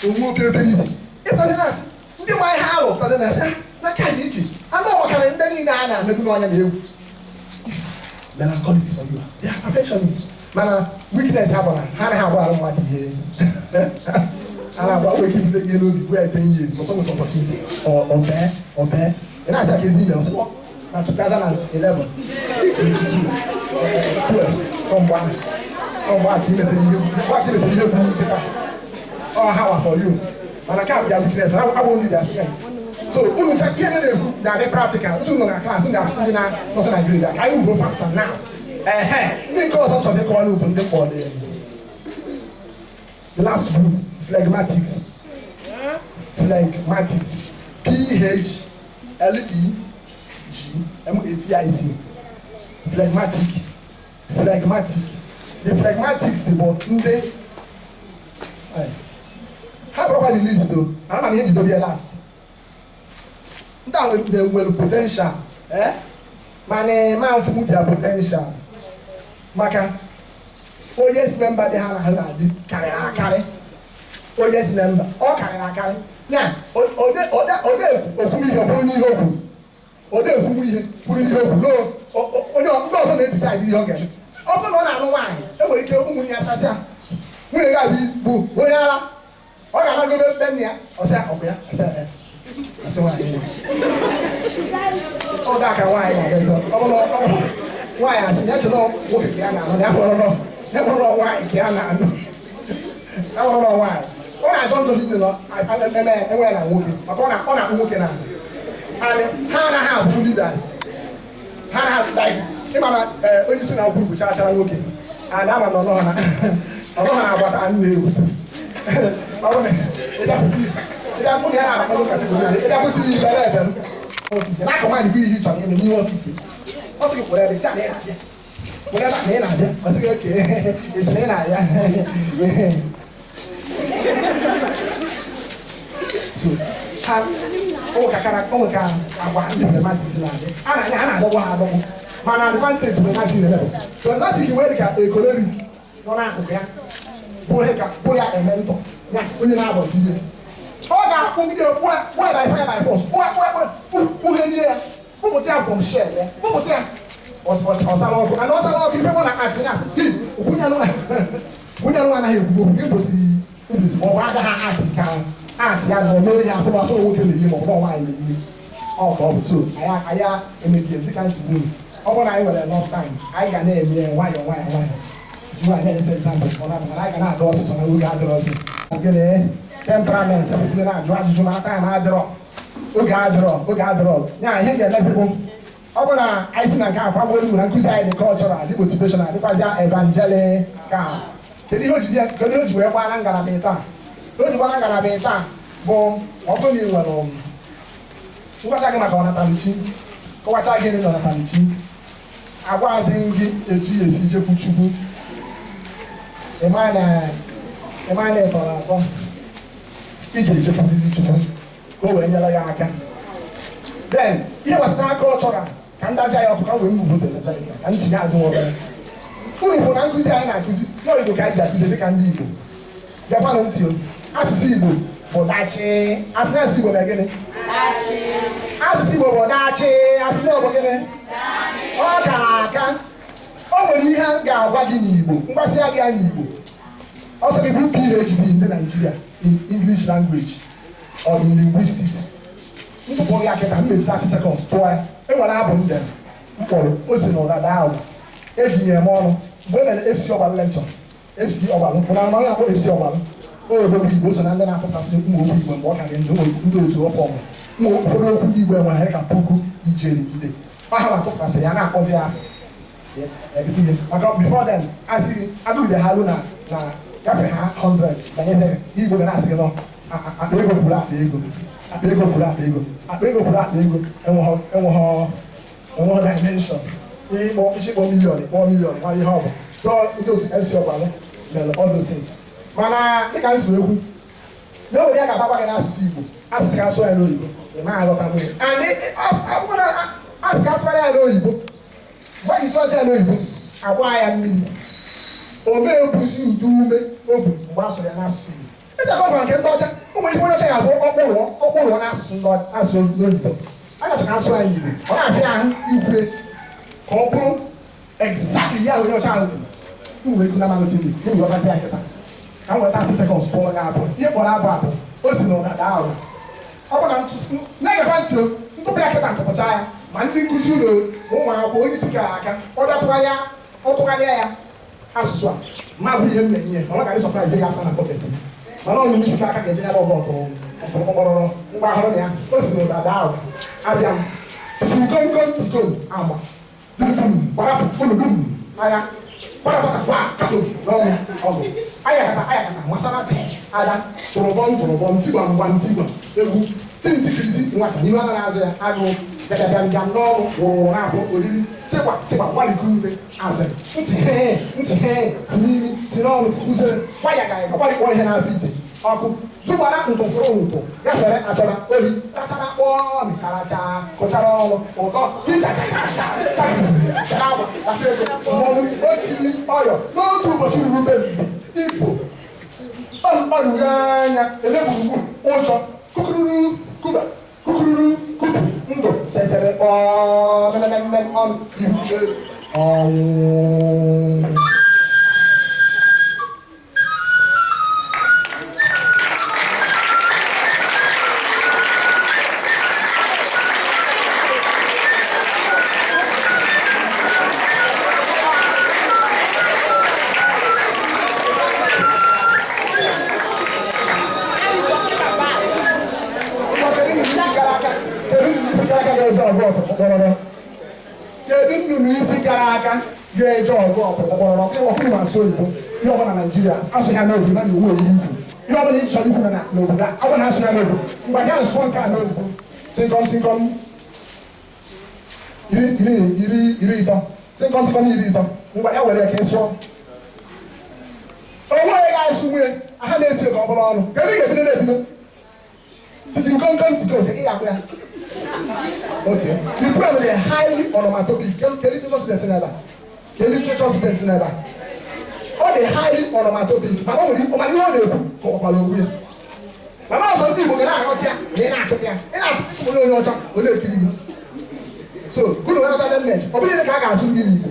onwe obere obere isi. Ịpụtazi na asị ndị nwe ihe alụ pụtazi na asị na ka dị iche anụ ọmakarị ndị niile a na-emegbu n'ọnya na egwu. Melancholics for you, they are perfectionists, mana weakness ha bụ na ha anaghị agbaghara mmadụ ihe a na-agba. Nwere ike ibute gị n'obi bụ ya 10 years ọsọ nweta opportunity, ọ bee ọ bee, ị na-asị aka ezi ime ọsọ na 2011, 22, 12, ọ mgbe ahụ, ọ mgbe ahụ ka imetere ihe, mgbe aka imetere ihe bụ nkịta. Ọ ha wa for you, mana ka bụ their weakness, mana abụ ndị their strength. So unu cha ihe na-ekwu na-adị practical. Otu nọ na class, ndị afụsị ndị na-nọsọ na grade ka anyị move faster now. Ehe, ndị nke ọzọ chọrọ ịkọwa n'ugwu, ndị mkpọ the last group, phlegmatics. Phlegmatics, P H L E G M A T I C, phlegmatic, phlegmatic. The phlegmatics bụ ndị ha bụrụkwa the list o, mana na ihe jidobe ya last. Ndị a nwere potential, eh, mana ma mfụ their potential, maka onye si member dị ha na ha na-adị karịrị akarị. Onye si member ọ karịrị akarị ya, ode ofu ihe kwuru n'ihe okwu, ode ofu ihe kwuru ihe okwu. No, onye ndị ọzọ na-edecide ihe ọ ga-eme. Ọ bụrụ na ọ na-alụ nwaanyị, e nwere ike ụmụnne ya tasịa nwunye gị abụ bụ onye ara, ọ ga-anagobe mkpe nne ya, ọsịa ọkụ ya, ọsịa ya. Asị nwaanyị ọ ga ka nwaanyị na-abịazi, ọ bụrụ nwaanyị asị ya chọrọ nwoke ka ya na-anụ, ya bụrụ ya bụrụ nwaanyị ka ya na-anụ, ya bụrụ nwaanyị ọ na-achọ njọ dị nọ eme enwe na nwoke, maka ọ na-akpụ nwoke na ha anaghị abụ leaders, ha anaghị like ịma na onye isi na-akwụ igwu chara nwoke ada ama na ọnọha na-agbata nna egwu. Ọ bụrụ na ịdapụta ya na-akpọ category, ịdapụta ihe ibere ebe m office na-akọ nwaanyị bụ ihe ị chọrọ ime n'ime office, ọ sị gị kwụrụ ebe isi a na ị na-abịa, kwụrụ ebe a na ị na-abịa, ọ sị gị oke esi na ị na-abịa. So ha ụmụ ka agwa ndị mathematics na-adị a na-anya ha na-adọgbu ha adọgbu, mana advantage bụ mathematics na-eme so mathematics nwere dị ka ekolori nọ n'akụkụ ya bụrụ ya eme ntọ ya onye na-agbazi ihe ọ ga-akpụgide kpụọ by fire by force, kpụghe nie ya, kpụpụta ya from shell ya, kpụpụta ya ọsara ọkụ and ọsara ọkụ ife mụ na atị ya asị gị kwunye nụ anaghị ekwu okwu gị gosi ubizi ma ọ bụ agaghị atị ka atị ya na o mee ya afụrụ afụrụ nwoke mebie ma ọ bụ nwaanyị mebie ọ ka ọ bụ. So anyị emebie dịka nsogbu unu. Ọ bụrụ na anyị nwere enough time, anyị ga na-eme ya nwayọọ nwayọọ nwayọọ ji nwaanyị na-ese example ọ na mana anyị ga na-adọ ọsịsọ na oge adịrọ ọsị gịnị temperament ekwesịrị na-ajụ ajụjụ ma time adịrọ, oge adịrọ, oge adịrọ ya. Ihe ga-emezi bụ ọ bụrụ na anyị si na nke akwa gboo elu na nkụzi anyị dị cultural, dị motivational, dịkwazịa evangelical. Kedu ihe o ji wee gbaa na ngalaba ịta o ji gbaa na ngalaba ịta bụ ọ bụrụ na ị nwere ngwacha gị maka ọnatalichi, kọwacha gị na ọnatalichi, agwazi gị etu ya esi jekwu Chukwu, ịma na ị tọrọ atọ, ị ga-ejekwuriri Chukwu ka o wee nyere ya aka. Then ihe gbasara cultural ka ndazi anyị ọkụ ka wee mbubo evangelical ka ntinye azụ nwa obere unu bụ na nkụzi anyị na-akụzi n'Igbo ka anyị ji akụzi dịka ndị Igbo. Gekwanụ ntị o, asụsụ Igbo bụ dachi, asị na asụsụ Igbo na gịnị? Asụsụ Igbo bụ dachi, asị na ọ bụ gịnị? Ọ kara aka. O nwere ihe m ga-agwa gị n'Igbo, mgbasịa gị ya n'Igbo, ọsọ gị bụ PhD ndị Nigeria in English language or in linguistics, ntụpụ gị akịta m meji 30 seconds tụọ ya. Enwere abụ m dere mkpọrọ o si n'ụra daa ụda ejinyere m ọnụ mgbe e mere FC Ọgbalụ lecture. FC Ọgbalụ bụ na onye akpọ FC Ọgbalụ o webere Igbo so na ndị na-atụtasị ụmụ okwu Igbo mgbe ọ ka dị ndụ, ndị otu ọfọ ụmụ ụfọdụ okwu ndị Igbo enwere ka puku ijeri ide aha na-atụtasịrị ya na-akpọzi ya maka before then asị agụgide ha lu na gafere ha hundreds banyere Igbo ga na-asị gị nọ akpa ego kwuru akpa ego, akpa ego kwuru akpa ego, akpa ego kwuru akpa ego, enweghọ dimension ịkpọ ịchịkpọ million ịkpọ million nwa ihe ọ bụ. So ndị otu FC Ọgbalụ mere all those things, mana dịka nso ekwu na o nwere ya ga-agbakwa gị n'asụsụ Igbo, asụsụ ka asụ ya n'oyibo ị ma aghọta nwunye and asị ka atụgharị ya n'oyibo, mgbe ji tụọzi ya n'oyibo agba ya mmiri o mee ekwuzi udu ume o bu mgbe a sụrụ ya n'asụsụ Igbo. Ịchakọ gwara nke ndị ọcha ụmụ ihe onye ọcha ya bụ ọkpụrụọ n'asụsụ ndị asụ n'oyibo, a gacha ka asụ ya n'Igbo ọ na-afịa ahụ ikwe ka ọ bụrụ exactly ya onye ọcha ahụ kwuru. Ụmụ ekwu na amaghị Igbo ụmụ ọbazi ya nkịta ka m weta 30 seconds tụọ ya abụ ihe kpọrọ abụ abụ o si n'ụra daa ụra. Ọ bụ na na-egekwa ntị o ntụpụ ya kịta ntụpụcha ya ma ndị nkụzi ụlọ ụmụ akwụkwọ onye isi gara aka ọ bịa tụgharịa ya asụsụ a ma bụ ihe m na-enye ya ọ ga-adị surprise ya asa na pocket mana ọ nyere isi aka ga-eje ya ọgọ ọtụrụkpọrọrọ mgbe ahụrụ na ya o si n'ụra daa ụra abịa m titi komkom tikom agba dum gbarapụ unu dum agha kparakpata kwa kato n'ọnụ ọgụ ayakata ayakata masara ada tụrụbọm tụrụbọm tigwam gwam tigwam egwu tintikiriti nwata n'ihu anaghị azụ ya agụụ bịabịabịam n'ọnụ wụrụ n'afọ oriri sịkwa sịkwa gbalịkọ ute asịrị ntị hee ntị hee si n'imi si n'ọnụ kụzere gbaya ga gbalịkpọ ihe n'afọ ite ọkụ zụgbara ntụfụrụ ntụ gafere achọra ohi tachara kpọọ mịchara chaa kụchara ọnụ ụtọ hichachachara agba ego mmọnwụ otiri ọyọ n'otu ụbọchị ruru be mbe ifo kpamkparugo anya ele gburugburu ụjọ kukururu kuba kukururu kubu ndụ setere kpọọ mmemme ọnụ ihu ọnwụ. ga-eje ọgụ ọpụpụ? Kedu nnụnụ isi gara aga ga-eje ọgụ ọpụpụ kpọrọrọ? Ịwọkụ ma asụ oyibo, ihe ọbụla Naijiria asụ ya n'oyibo na iwu oyiyi ikwu ihe ọbụla ị chọrọ ikwu na n'obodo a, ọ bụ na asụ ya n'oyibo. Mgbe ga nsụọ nke a n'oyibo, tịnkọm tịnkọm iri iri iri iri ịtọ, tịnkọm tịnkọm 30. Ngwa, ya were ya ka ị sụọ. Onwe ya ga-asụ nwunye aha na-etu ka ọ bụrụ ọnụ. Kedu ị ga-ebido na-ebido titi nkomkom tiko oke ị ga-akpụ ya? Okay, the poem is highly onomatopoeic. Kedu literature students n'ebe a? Kedu literature students n'ebe a? Ọ dị highly onomatopoeic, mana ọ nwere, mana ihe ọ na-ekwu ka ọ kwara onwe ya. Mana ọzọ, ndị Igbo ga na-aghọta ya na ị na-atụpụ ya, ị na-atụpụ onye onye ọcha ọ na-ekiri gị. So unu wenata net, ọ bụrụ ihe ka a ga-asụ ndị n'Igbo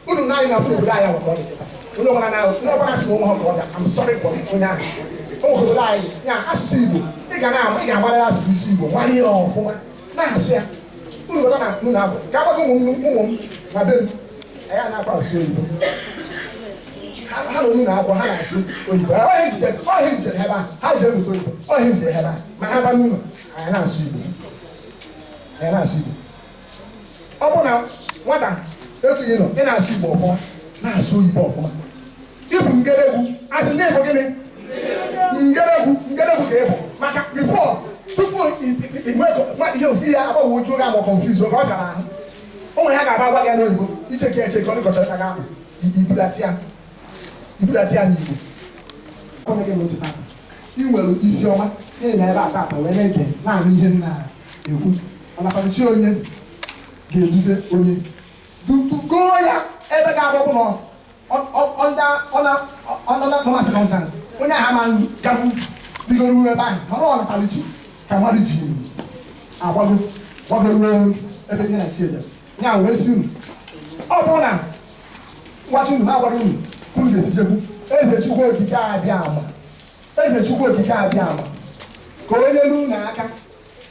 unu na anyị na-afụ n'obodo anyị ahụ ka ọ dị kịta. Onye ọbụla na onye ọbụla sị na onwe ha ka ọ dị, I'm sorry for onye ahụ. O nwere obodo anyị ya asụsụ Igbo ị ga na-ama, ị ga-agbara ya asụsụ isi Igbo mara ihe ọfụma na-asụ ya. Unu ghọta na unu abụ ka agbago ụmụ m, ụmụ m na be m, anyị na-akwa asụ oyibo. Ha na unu na-akwa, ha na-asụ oyibo. Ọhịa izitere ebe a, ha ji emụta oyibo. Ọhịa izitere ebe a, ma ha ba n'ụlọ, anyị na-asụ Igbo, anyị na-asụ Igbo. Ọ bụ na nwata etu ị nọ, ị na-asụ Igbo ọfụma, na-asụ oyibo ọfụma, ịbụ ngeregwu. Asị ndị Igbo gịnị? Ngeregwu, ngeregwu ka ịbụ. Maka before, tupu inwe ihe ofu ya agbagwoju oge ama confuse oge ọ gara ahụ, o nwere ha ga-aba agwa gị ya n'oyibo, icheke echeke, ọ dịkọchara ka ga-ahụ ibudata ya, ibudata ya n'Igbo. Ọ gị ntị tata, ị nwere isi ọma ị na ebe a tata wee na-ege na-anụ ihe m na-ekwu. Ọnakọrịchi onye ga-eduje onye dutugo ya ebe ga-agbapụ nọ under normal circumstance, onye ahụ ama gabụ digoro ebe ahụ. Mana ọ natalichi ka mmadụ ji agbago gbagoro ebe ihe na chi eje ya wee si unu. Ọ bụrụ na ngwachi unu na-agwara unu unu ga-esi jegbu Eze Chukwu Okike Abịa Ama, Eze Chukwu Okike Abịa Ama, ka onye lu unu aka.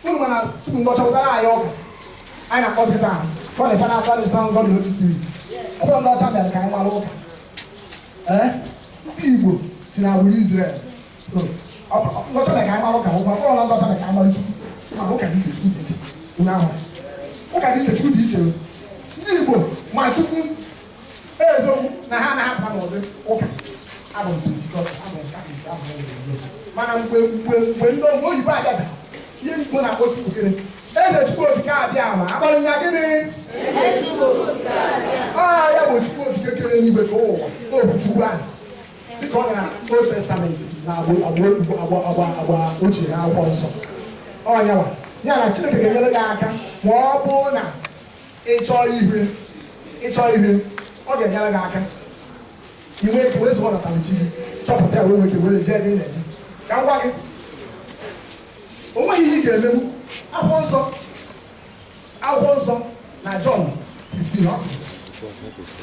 Unu mana tupu ndị ọcha wetara anyị ọka, anyị na-akpọ kịta God the Father, God the Son, God the Holy Spirit. Ọ bụrụ ndị ọcha bịara ka anyị mara ụka. Ee, ndị Igbo si na agbụrụ Israel. Ndị ọcha bịara ka anyị mara ụka. Ọ bụrụ na ndị ọcha bịara ka anyị mara Chukwu, maka ụka dị iche, Chukwu dị iche. Unu ahụ, ụka dị iche, Chukwu dị iche. Ndị Igbo ma Chukwu eziokwu na ha anaghị apụta n'ụdị ụka abụ m Pentikọst, abụ nke, abụ nke, abụ nke. Mana mgbe ndị oyibo abịa, ihe Igbo na-akpọ Chukwu gịnị? Eze Chukwu Okike Abịa Ama. Akpọrọ ya gịnị? Aa, ya bụ Chukwu Okike kere n'igwe ka ụwa obu Chukwu ahụ dịka ọ na Old Testament na agba ochie na akwụkwọ nsọ. Ọnyanwa ya na Chineke ga-enyere gị aka ma ọ bụrụ na ị chọọ ihe, ịchọọ ihe, ọ ga-enyere gị aka i nwee ike wee zụọ natara chi gị, chọpụta ya, wee nwee ike were jee ebe ị na-eje. Ka m gwa gị, o nweghị ihe ị ga-emenwu. Akwụkwọ nsọ, akwụkwọ nsọ na Jọn 15, ọ sị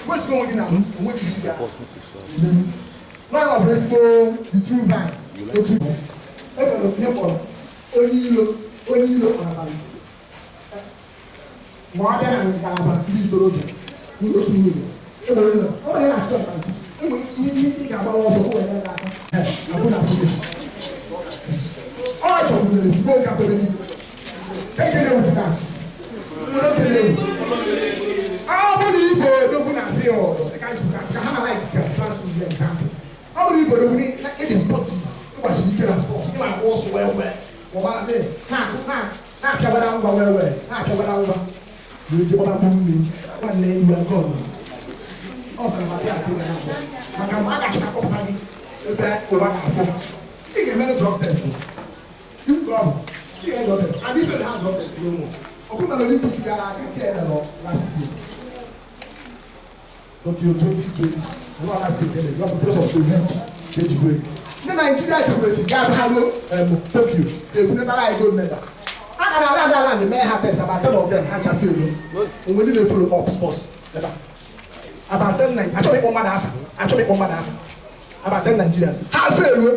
wezụga onwe gị na m, onweghị ihe ị ga-emenwu. N'ọnya bụ ezigbo the true vine. Otu e nwere ihe kpọrọ onye iro, onye iro ọnatara ma ọ bịa na ngalaba ndị ntorobịa otu nwunye e nwere ụlọ ọ bụrụ na achọ ọnatara, e nwere ihe ị ga-agbara ọsọ o wee nyere gị aka abụ na abụ ọ chọpụtara ezigbo nka kwere n'igwe eke na-ewupụta nwere oke na-ewu. Ọ bụrụ na igbo odogwu na field ka ha na like transfer example, ọ bụrụ igbo odogwu na ịdị sporty, ịgbasiri ike na sports, ị na-agba ọsọ wee wee na-apịagbara ngwa wee wee na-apịagbara ngwa wee jee gbaba mkpụrụ mmiri, nwanne, iwe nke ọzọ ọ sara ma bịa akụ ya maka mgbe a gachi akpọpụta gị ebe ụwa ga-afụ, ị ga-emere drug test. Ikwu ọ bụ ị ga-eme drug test and ife ha drug test n'ụmụ ọ bụrụ na Olympic gara aga nke emere last year, Tokyo 2020, nwa last year kele ya bụ because of COVID eji break. Ndị Naijiria chekwesi gaa ha ruo Tokyo ebunetara anyị gold medal. A gara ala ala ala mee ha test, about 10 of them ha chafe elo onwe. Ndị na-follow up sports ebe a, about 10, achọghị ịkpọ mmadụ afa, achọghị ịkpọ mmadụ afa, about 10 Nigerians ha feluo.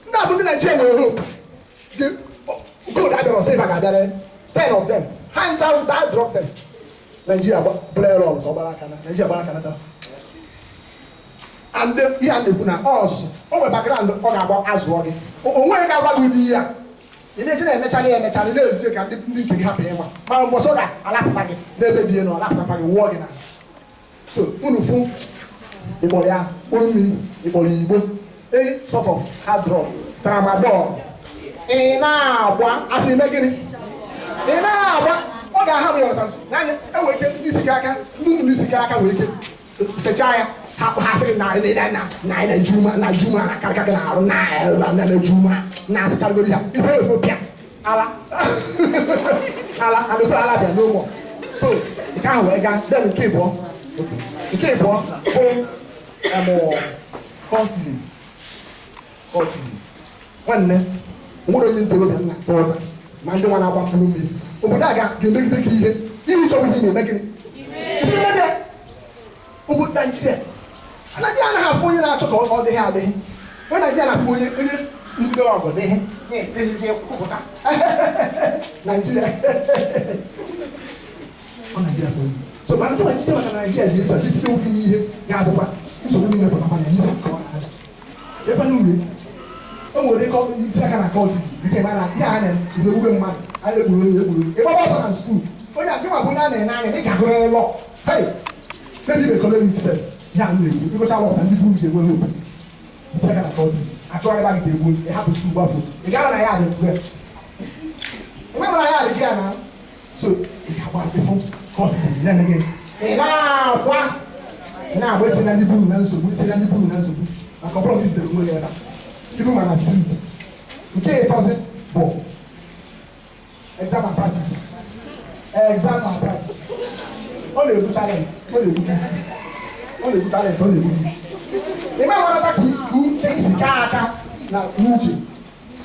Ndị a bụ ndị Naijiria nwere hope gold abịara, silver ga-abịara. 10 of them ha ncha that drug test, Nigeria bụrụ ere ọrụ ka ọ gbara aka na Nigeria gbara aka na. And ihe a na-ekwu na ọ ọzụzụ o nwere background, ọ ga-agba azụọ gị, o nweghị ga-agwa gị ụdị ihe a. Ị na-eji na-emecharị ya emecharị, na-ezie ka ndị nke gị hapụ ịma, mana mgbe ọsọ ga-alapụta gị n'ebe bie na ọ lapụtakwa gị, wụọ gị na. So unu fụ, ịkpọrọ ya mkpụrụ mmiri, ịkpọrọ igbo, any sort of hard drug, tramadol, ị na-agba, asị ime gịnị, ị na-agba, ọ ga-ahapụ ya ọtara n'anya. Enwere ike ndị isi aka, ndị nnụnụ isi aka nwere ike sechaa ya. Ha sị na na na na na juma na juma na karịka gị na-arụ na na na juma na asịcharagoro ya isi ozugbo pịa ala ala adụsọ ala bịa n'ụmụ. So nke ahụ wee gaa. Then nke ịbụọ bụ cultism. Cultism, nwanne, nwere onye ntorobịa nna ụta ma ndị nwa na-agba mkpụrụ mmiri, obodo a ga-emegide gị ihe ihe ịchọrọ ihe na-eme gịnị isi eme gị. Obodo Naijiria anaghị afụ onye na-achọ ka ọ dịghị adịghị. Onye Naijiria na-afụ onye ndị ọgụ dịghị na-edezizi kwupụta Naijiria ọ Naijiria bụ so. Mana ndị Naijiria, maka Naijiria dị etu a, itinye okwu n'ihe ga-abụkwa nsogbu niile pụtakwa na isi ka ọ na-ada ebe na ure. O nwere ike iti aka na cultism nke mana ya a na-egbube mmadụ, a na-egburu onye egburu, ịgbaba ọsọ na school. Onye a gịnwa bụ onye a na-ene anya, ị ga-agụrịrị law. Hey, maybe the economic sef ya na-ekwu ịgụcha law na ndị buru ji enwe hope. Iti aka na cultism, achọrọ ebe a ga-egbu, ịhapụ school gbafụ, ị gara na ya adị mgbe enwe na ya adị gị ya na. So ị ga-agba ịfụ cultism na-eme gị, ị na-agba etinye ndị buru na nsogbu, etinye ndị buru na nsogbu, maka ọ bụrụ gị zitere onwe ya ebe a ibu ma na street. Nke ịtọzi bụ exam and practice. Exam and practice, ọ na-ebu talent, ọ na-ebu gift, ọ na-ebu talent, ọ na-ebu gift. Ime amarata ka isi isi kaa aka na n'uche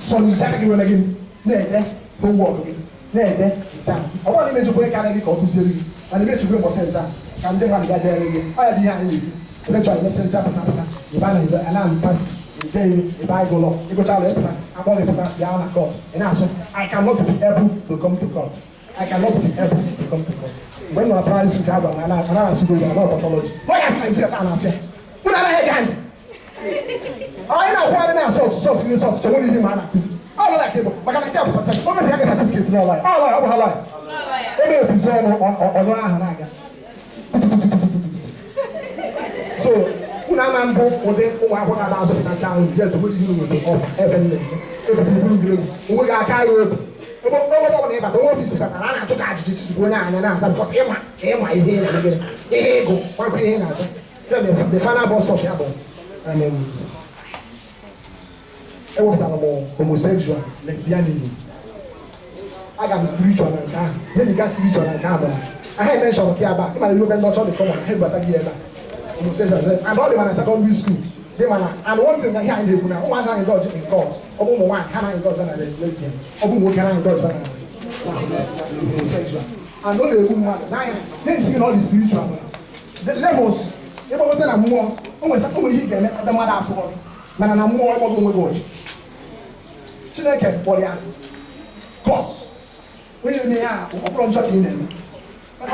sọ n'iji aka gị nwere gị na-ede homework gị, na-ede exam. Ọ bụrụ na imezikwa onye karịa gị ka ọ kụziere gị, mana imechikwa mbọsị exam ka ndị mmadụ ga dere gị, ọ ya bụ ihe anyị na-ekwu. Lecture emesịrịcha, pụta pụta ịba na ebe ana practice eje ime ebe anyị gụlọ ịgụcha ụlọ, ịpụta, akpọ gị, pụta bịa na court, ị na-asụ, "I cannot be able to come to court. I cannot be able to come to court." Mgbe m nọ na primary school ka a gwara m na anaghị asụ gị na tautology. Lawyers Nigeria taa na-asụ ya, unu anaghị ege ntị. Anyị na-akwụgharị na-asụ ọtụ sọtụ gị sọtụ chenwere ihe ma a na-akụzi ọ bụla ka ịbụ maka na Nigeria bụ o mesi ya gị certificate n'ọla ya, ọ lawyer, ọ bụ ha lawyer, o na-ebuzi ọnụ ọnụ ahụ na-aga. So unu ama mbụ ụdị ụmụ akwụkwọ ga na-azụpụtacha ahụ je etogoro ihe nwere ọfa ebe m na-eje ebute iburu gị egwu onwe gị aka ya obi. Ebe ebe ọ bụla ịbata onwe office batara, a na-achụ ka ajụjụ tupu onye anya na-aza, because ịma ka ịma ihe ị na-eme, ihe ịgụ kwakwa ihe ị na-azụ. Then the final bus stop ya bụ ewepụtara m homosexual, lesbianism. Aga m spiritual na nke ahụ, ihe dịka spiritual na nke ahụ bụ na ahụ mention ka ebe a ịmara ihe ofe ndị ọcha dị common ha ebubata gị ebe a, homosexual, and ọ dị mana secondary school dị mana. And one thing na ihe anyị na-ekwu na ụmụazị anyị dodge in court, ọ bụ ụmụ nwaanyị ha na dodge na lesbian, ọ bụ ụmụ nwoke na dodge na homosexual, and ọ na-egbu mmadụ n'anya na-esi na ọ dị spiritual, the levels ịgbagote na mmụọ. O nwere ihe ị ga-eme ebe mmadụ afọ gị, mana na mmụọ ịgbago onwe gị ọchị. Chineke kpọrọ ya curse. Onye na-eme ihe a, ọ bụrụ njọ ka ị na-eme,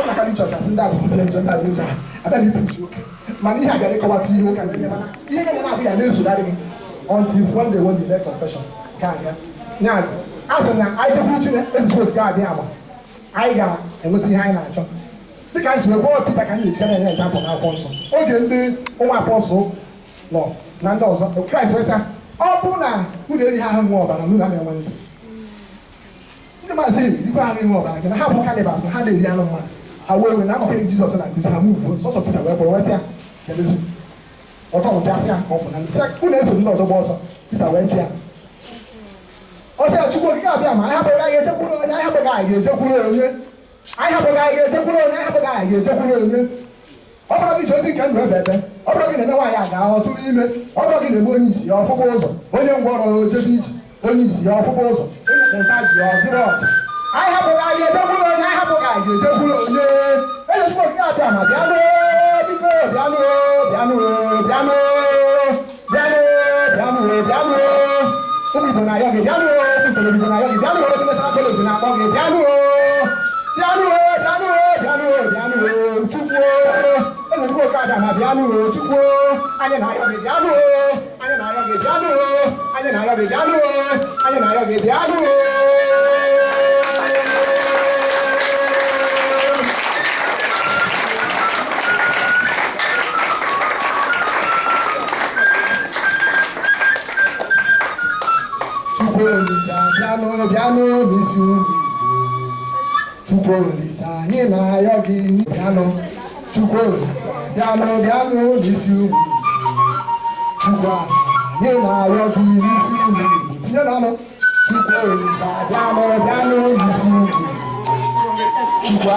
ọ na karị chọọchị asị ndị abụ obere njọ, ndị abụ njọ abịa na ipreach ụka, mana ihe a bịara ịkọwata ihe ụka na-eme, mana ihe ya na-abụ ya na-ezogharị gị until one day make confession ka aga ya. A sị na anyị chekwuru Chineke ezigbo okike abịa agba, anyị ga-enweta ihe anyị na-achọ. Dịka anyị si wee gwọọ Pita ka anyị na-echikara enye example n'akwụkwọ nsọ, oge ndị ụmụ apostle nọ na ndị ọzọ, Kraịst wee sị, ọ bụrụ na unu erighị ahụ nwe ọbara, unu ama enwe ndụ. Ndị maazị ikwe ahụ inwe ọbara gị na ha bụ cannibals, na ha na-eri anụ mmadụ. Ha wee wee na amaghị Jizọs na-akụzi ha move sọsọ. Pita wee kpọrọ wee sị ya, kedụzi ọtọ ọzọ afịa ka ọ bụ na sị unu esozi ndị ọzọ gba ọsọ. Pita wee sị ya, ọ sị ya, Chukwu okike abịa ma anyị hapụghị, anyị ga-echekwuru onye? Anyị hapụghị, anyị ga-echekwuru onye? Anyị hapụghị, anyị ga-echekwuru onye? Anyị hapụghị, anyị ga-echekwuru onye? Ọ bụrụ gị ji ozi nke ndụ ebe ebe, ọ bụrụ gị na-eme nwaanyị a ga ọtụrụ ime, ọ bụrụ gị na-eme onye isi ya ọfụfụ ụzọ, onye ngwọrọ ojebe ije, onye isi ya ọfụfụ ụzọ, onye ekpenta ji ya ọdịrị ọcha. Anyị hapụghị, anyị ga-echekwuru onye? Anyị hapụghị, anyị ga-echekwuru onye? Eze Chukwu okike abịa ma bịanụ, biko bịanụ, bịanụ, bịanụ, bịanụ, bịanụ, bịanụ. Ụmụ Igbo na-ayọ gị, bịanụ. Ụmụ Igbo na-ayọ gị, bịanụ. National College na-akpọ gị, bịanụ, bịanụ, bịanụ, bịanụ, bịanụ. Chukwu eze Chukwu oke abịa ma bịanụ. Chukwu, anyị na-ayọ gị, bịanụ. Anyị na-ayọ gị, bịanụ. Anyị na-ayọ gị, bịanụ. Anyị na-ayọ gị, bịanụ. N'isi ụmụ Igbo. Chukwu Olise, anyị na-ayọ gị, bịanụ. Chukwu Olise, bịanụ, bịanụ n'isi ụmụ Igbo. Chukwu, anyị na-ayọ gị n'isi ụmụ Igbo. Tinye n'ọnụ. Chukwu Olise, bịanụ, bịanụ n'isi ụmụ Igbo. Chukwu,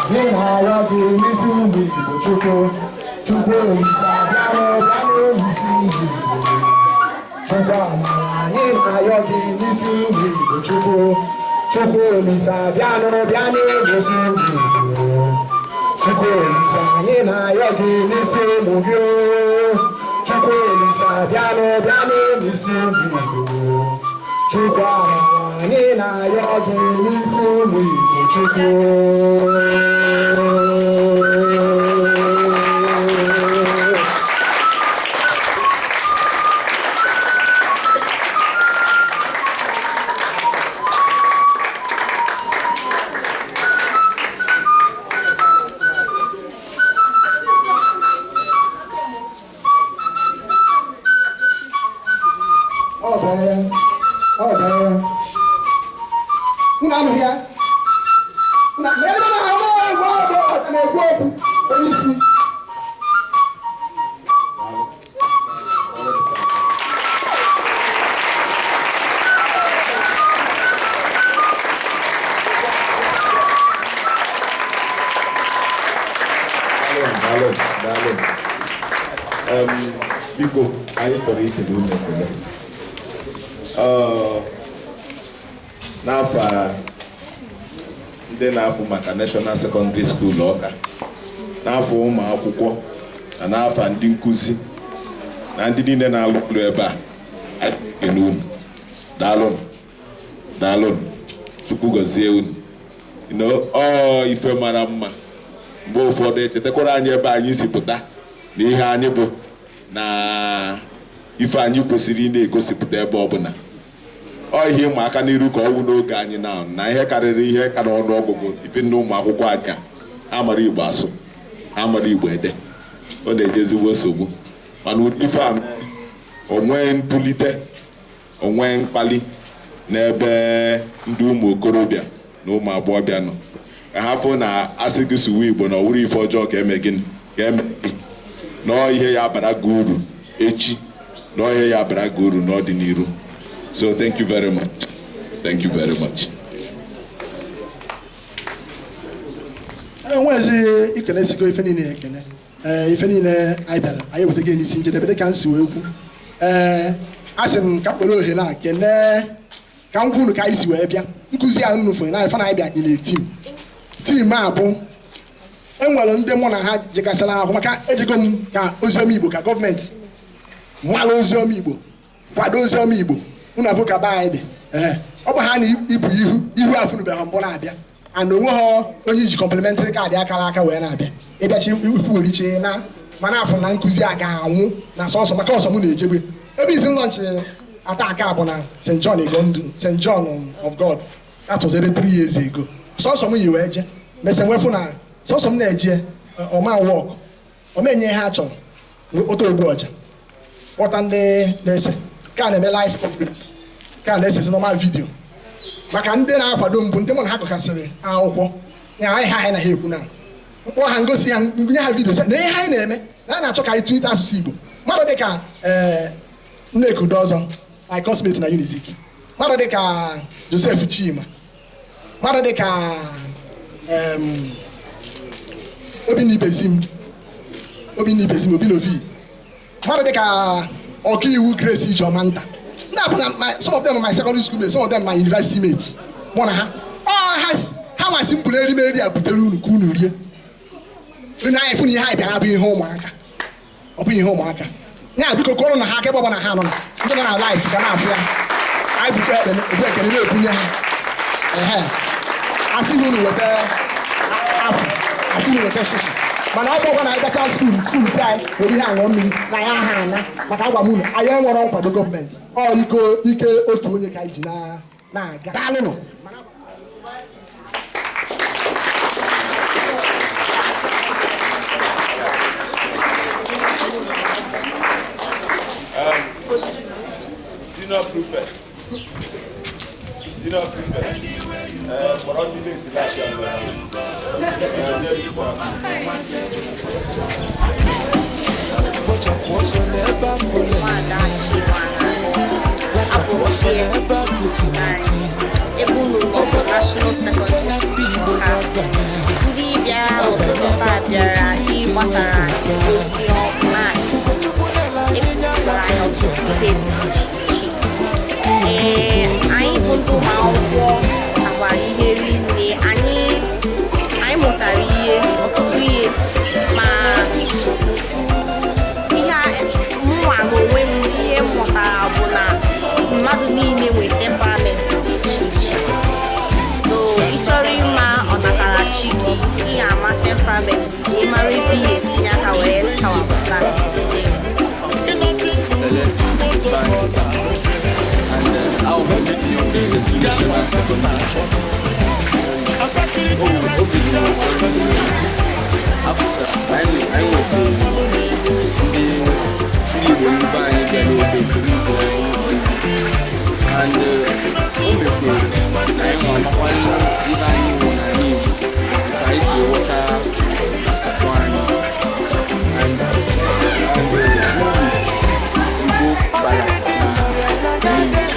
anyị na-ayọ gị n'isi ụmụ Igbo. Chukwu, Chukwu Olise, bịanụ, bịanụ n'isi ụmụ Igbo. Chukwu, anyị na-ayọ gị n'isi ụmụ Igbo. Chukwu, Chukwu Olise, bịanụ, bịanụ n'isi ụmụ Igbo. Chukwu Olise, anyị na-ayọ gị n'isi ụmụ gị o. Chukwu Olise, bịanụ, bịanụ n'isi ụmụ Igbo. Chukwu, anyị na-ayọ gị n'isi ụmụ Igbo. Chukwu. Ọ bụ ya, ọ bụ ya. Unu anụghị ya? Unu ebe na ahụ egwu ọdụ ọcha na-ekwu okwu onye isi. Daalụ, daalụ. Biko, anyị chọrọ ikele unu ekele. N'afọ a, ndị na-afụ maka National Secondary School Ọka, n'afọ ụmụ akwụkwọ na n'afọ ndị nkụzi na ndị niile na-alụ ọrụ ebe a, anyị ekele unu. Daalụ, daalụ. Chukwu gọzie unu. Ọ ife mara mma mgbe ụfọdụ echetakwara anyị ebe anyị si pụta na ihe anyị bụ na ife anyị kwesịrị ị na-egosipụta ebe ọbụla. Ọ ihe ịma aka n'iru ka ọ wụ n'oge anyị na ihe karịrị ihe ka n'ọnụ ọgụgụ ibe ndị ụmụ akwụkwọ anyị a amara Igbo asụ, amara Igbo ede, ọ na-enye ezigbo nsogbu. Mana ife a onwe ntụlite, onwe mkpali n'ebe ndị ụmụ okorobịa na ụmụ agbọghọbịa nọ, ka ha fụ na asị gị sụwa Igbo na ọ wụrụ ife ọjọọ ka eme gịnị ka eme gị, na ihe ya bara gị uru echi, na ihe ya bara gị uru n'ọdịnihu. So thank you very much, thank you very much. Enwezi ikele sigo ife niile ekele. Ee, ife niile anyị bịara anyị weta gị n'isi njedebe dịka m si wee kwu. Ee, a sị m ka m were ohere a kelee ka m gwa unu ka anyị si wee bịa nkụzi a unu fụrụ na ife na anyị bịa in a team. Team a bụ enwere ndị mụ na ha jekasịrị ahụ maka ejego m ka oziọma Igbo, ka gọọmenti nwala oziọma Igbo, kwado oziọma Igbo. Unu afụ ka be anyị dị. Ee, ọ bụ ha na ibu ihu ihu afụnubeghị mbụ na-abịa and onwe ha onye ji complimentary card akara aka wee na-abịa ịbịachi ikwugheriche na mana afọ na nkụzi a ga-anwụ na sọsọ maka ọsọ mụ na-ejegbe ebe isi launch attack a bụ na St. John Egondu, St. John of God. That was ebe 3 years ago. Sọsọ m yi wee je mesịa wee fụ na sọsọ m na-eje ọma work omenye ihe a chọrọ kpọta ogbu ọja, kpọta ndị na-ese ka na-eme live coverage, ka na-esesi normal video maka ndị na-akwado mbụ, ndị mụ na ha gụkasịrị akwụkwọ ya anyị ha anyị na ha ekwu na mkpọ ha ngosi ha nye ha video na ihe anyị na-eme na a na-achọ ka anyị tụlite asụsụ Igbo. Mmadụ dịka ee Nneka Udozo, my classmate na Unizik, mmadụ dịka Joseph Chima, mmadụ dịka Obinna Ibezim, Obinna Ibezim, Obinovi, mmadụ dịka ọkaiwu Grace Ijeọma nta. Ndị a bụ na some of them are my secondary school mates, some of them my university mates. Mụ na ha ọ ha ha nwasị m buru erimeri a butere unu ka unu rie. Unu anyị fụ na ihe anyị bịara bụ ihe ụmụaka, ọ bụghị ihe ụmụaka ya. Biko kụọrọ na ha aka ebe ọbụla ha nọ na ndị nọ na live ga na-afụ ya. Anyị bukwa ekpe ebu ekele na-ebunye ha. Ehe, asị na unu weta afụ, asị unu weta shishi, mana ọ bụkwa na anyị gacha school, school si anyị were ihe aṅụọ mmiri na ya aha ana maka agwa m unu anyị enwere nkwado gọọmenti. Ọ ike ike otu onye ka anyị ji na-aga. Daalụnụ. Senior prefect. Senior prefect. Kpọrọ ndị na-esi na-abịa mgbe. Kpochapụ ọsọ n'ebe afụ Nwada Chinwana lachapụ abụ ọsọ n'ebe afụ DSS tineti. Ebe unu nọ bụ National Secondary Ndị School Igbo Ọka. ga-abanye. Ndị bịara n'ụtụtụ taa bịara ịgbasara njem ozi ọma. Ugochukwu nyere anyị Ekụzikwara anyị ọtụtụ ihe dị iche iche. Ee, anyị bụ ndị ụmụ akwụkwọ takwara ihe rinne. Anyị mụtara ihe, ọtụtụ ihe, ma ihe mụnwa n'onwe m, ihe m mụtara bụ na mmadụ niile nwe temperament dị iche iche. So ị chọrọ ịma ọnatara chi gị, ị ga-ama temperament gị, ị mara ebe ị ga-etinye aka wee chawapụta ndị. Celeste Banks, and I'll be senior in the National Secondary School. Oh, obi dị m ụtọ n'ihi after anyị nwetara ndị Igbo ndị be anyị bịara ebe kụziri anyị egwu, and o mekwere na anyị nwa amakwanụ ibe anyị wụ n'ala Igbo, otu anyị si ghọta asụsụ anyị and uru Igbo bara na ala Igbo.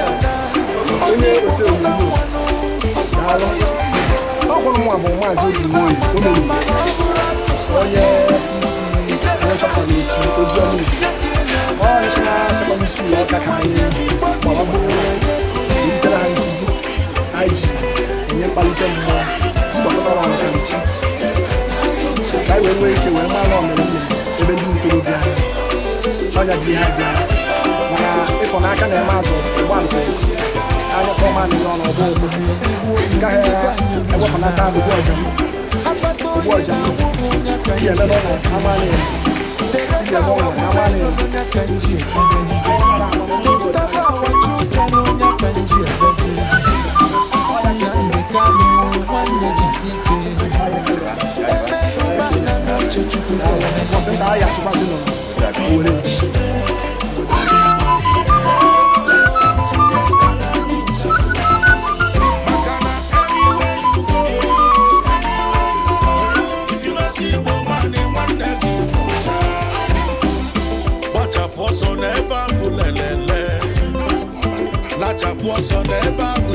Onye ose onyonyo, daalụ. Ọ kwụrụ nwa bụ Maazị Obi Nwoye o mere onye isi onye chọpụtara otu oziọma Igbo. Ọ National Secondary School Ọka ka anyị gbara bụrụ rutere ha nkụzi anyị ji enye mkpalite mmụọ ji gbasatara ọnatarachi, ka anyị wee nwee ike wee mara ọmere nne ebe ndị ntorobịa anyị ọnya bụ ihe anyị bịara. Mana ịfọ n'aka na-eme azụ ụgba nke anya kọọ mamịrị ọnụ ọgbọ ụfụfụ ngaghị ewepụnata ogbu ọja m, ogbu ọja m ihe emebe ọ na amalị ya iji eme ọnwa na amalị ya. Don't our children onye ka nji ebezi. Nnamdi Kanu, nwanne, jisi ike. Emeruba na n'uche Chukwu ga-eme. Mbọsị nta ahịa achụkwasị nọ Owere nchi. Maka na anywhere you go, if you no see Igbo man, nwanne gị bụ ọcha. Gbachapụ ọsọ n'ebe ahụ lelele, lachapụ ọsọ n'ebe ahụ.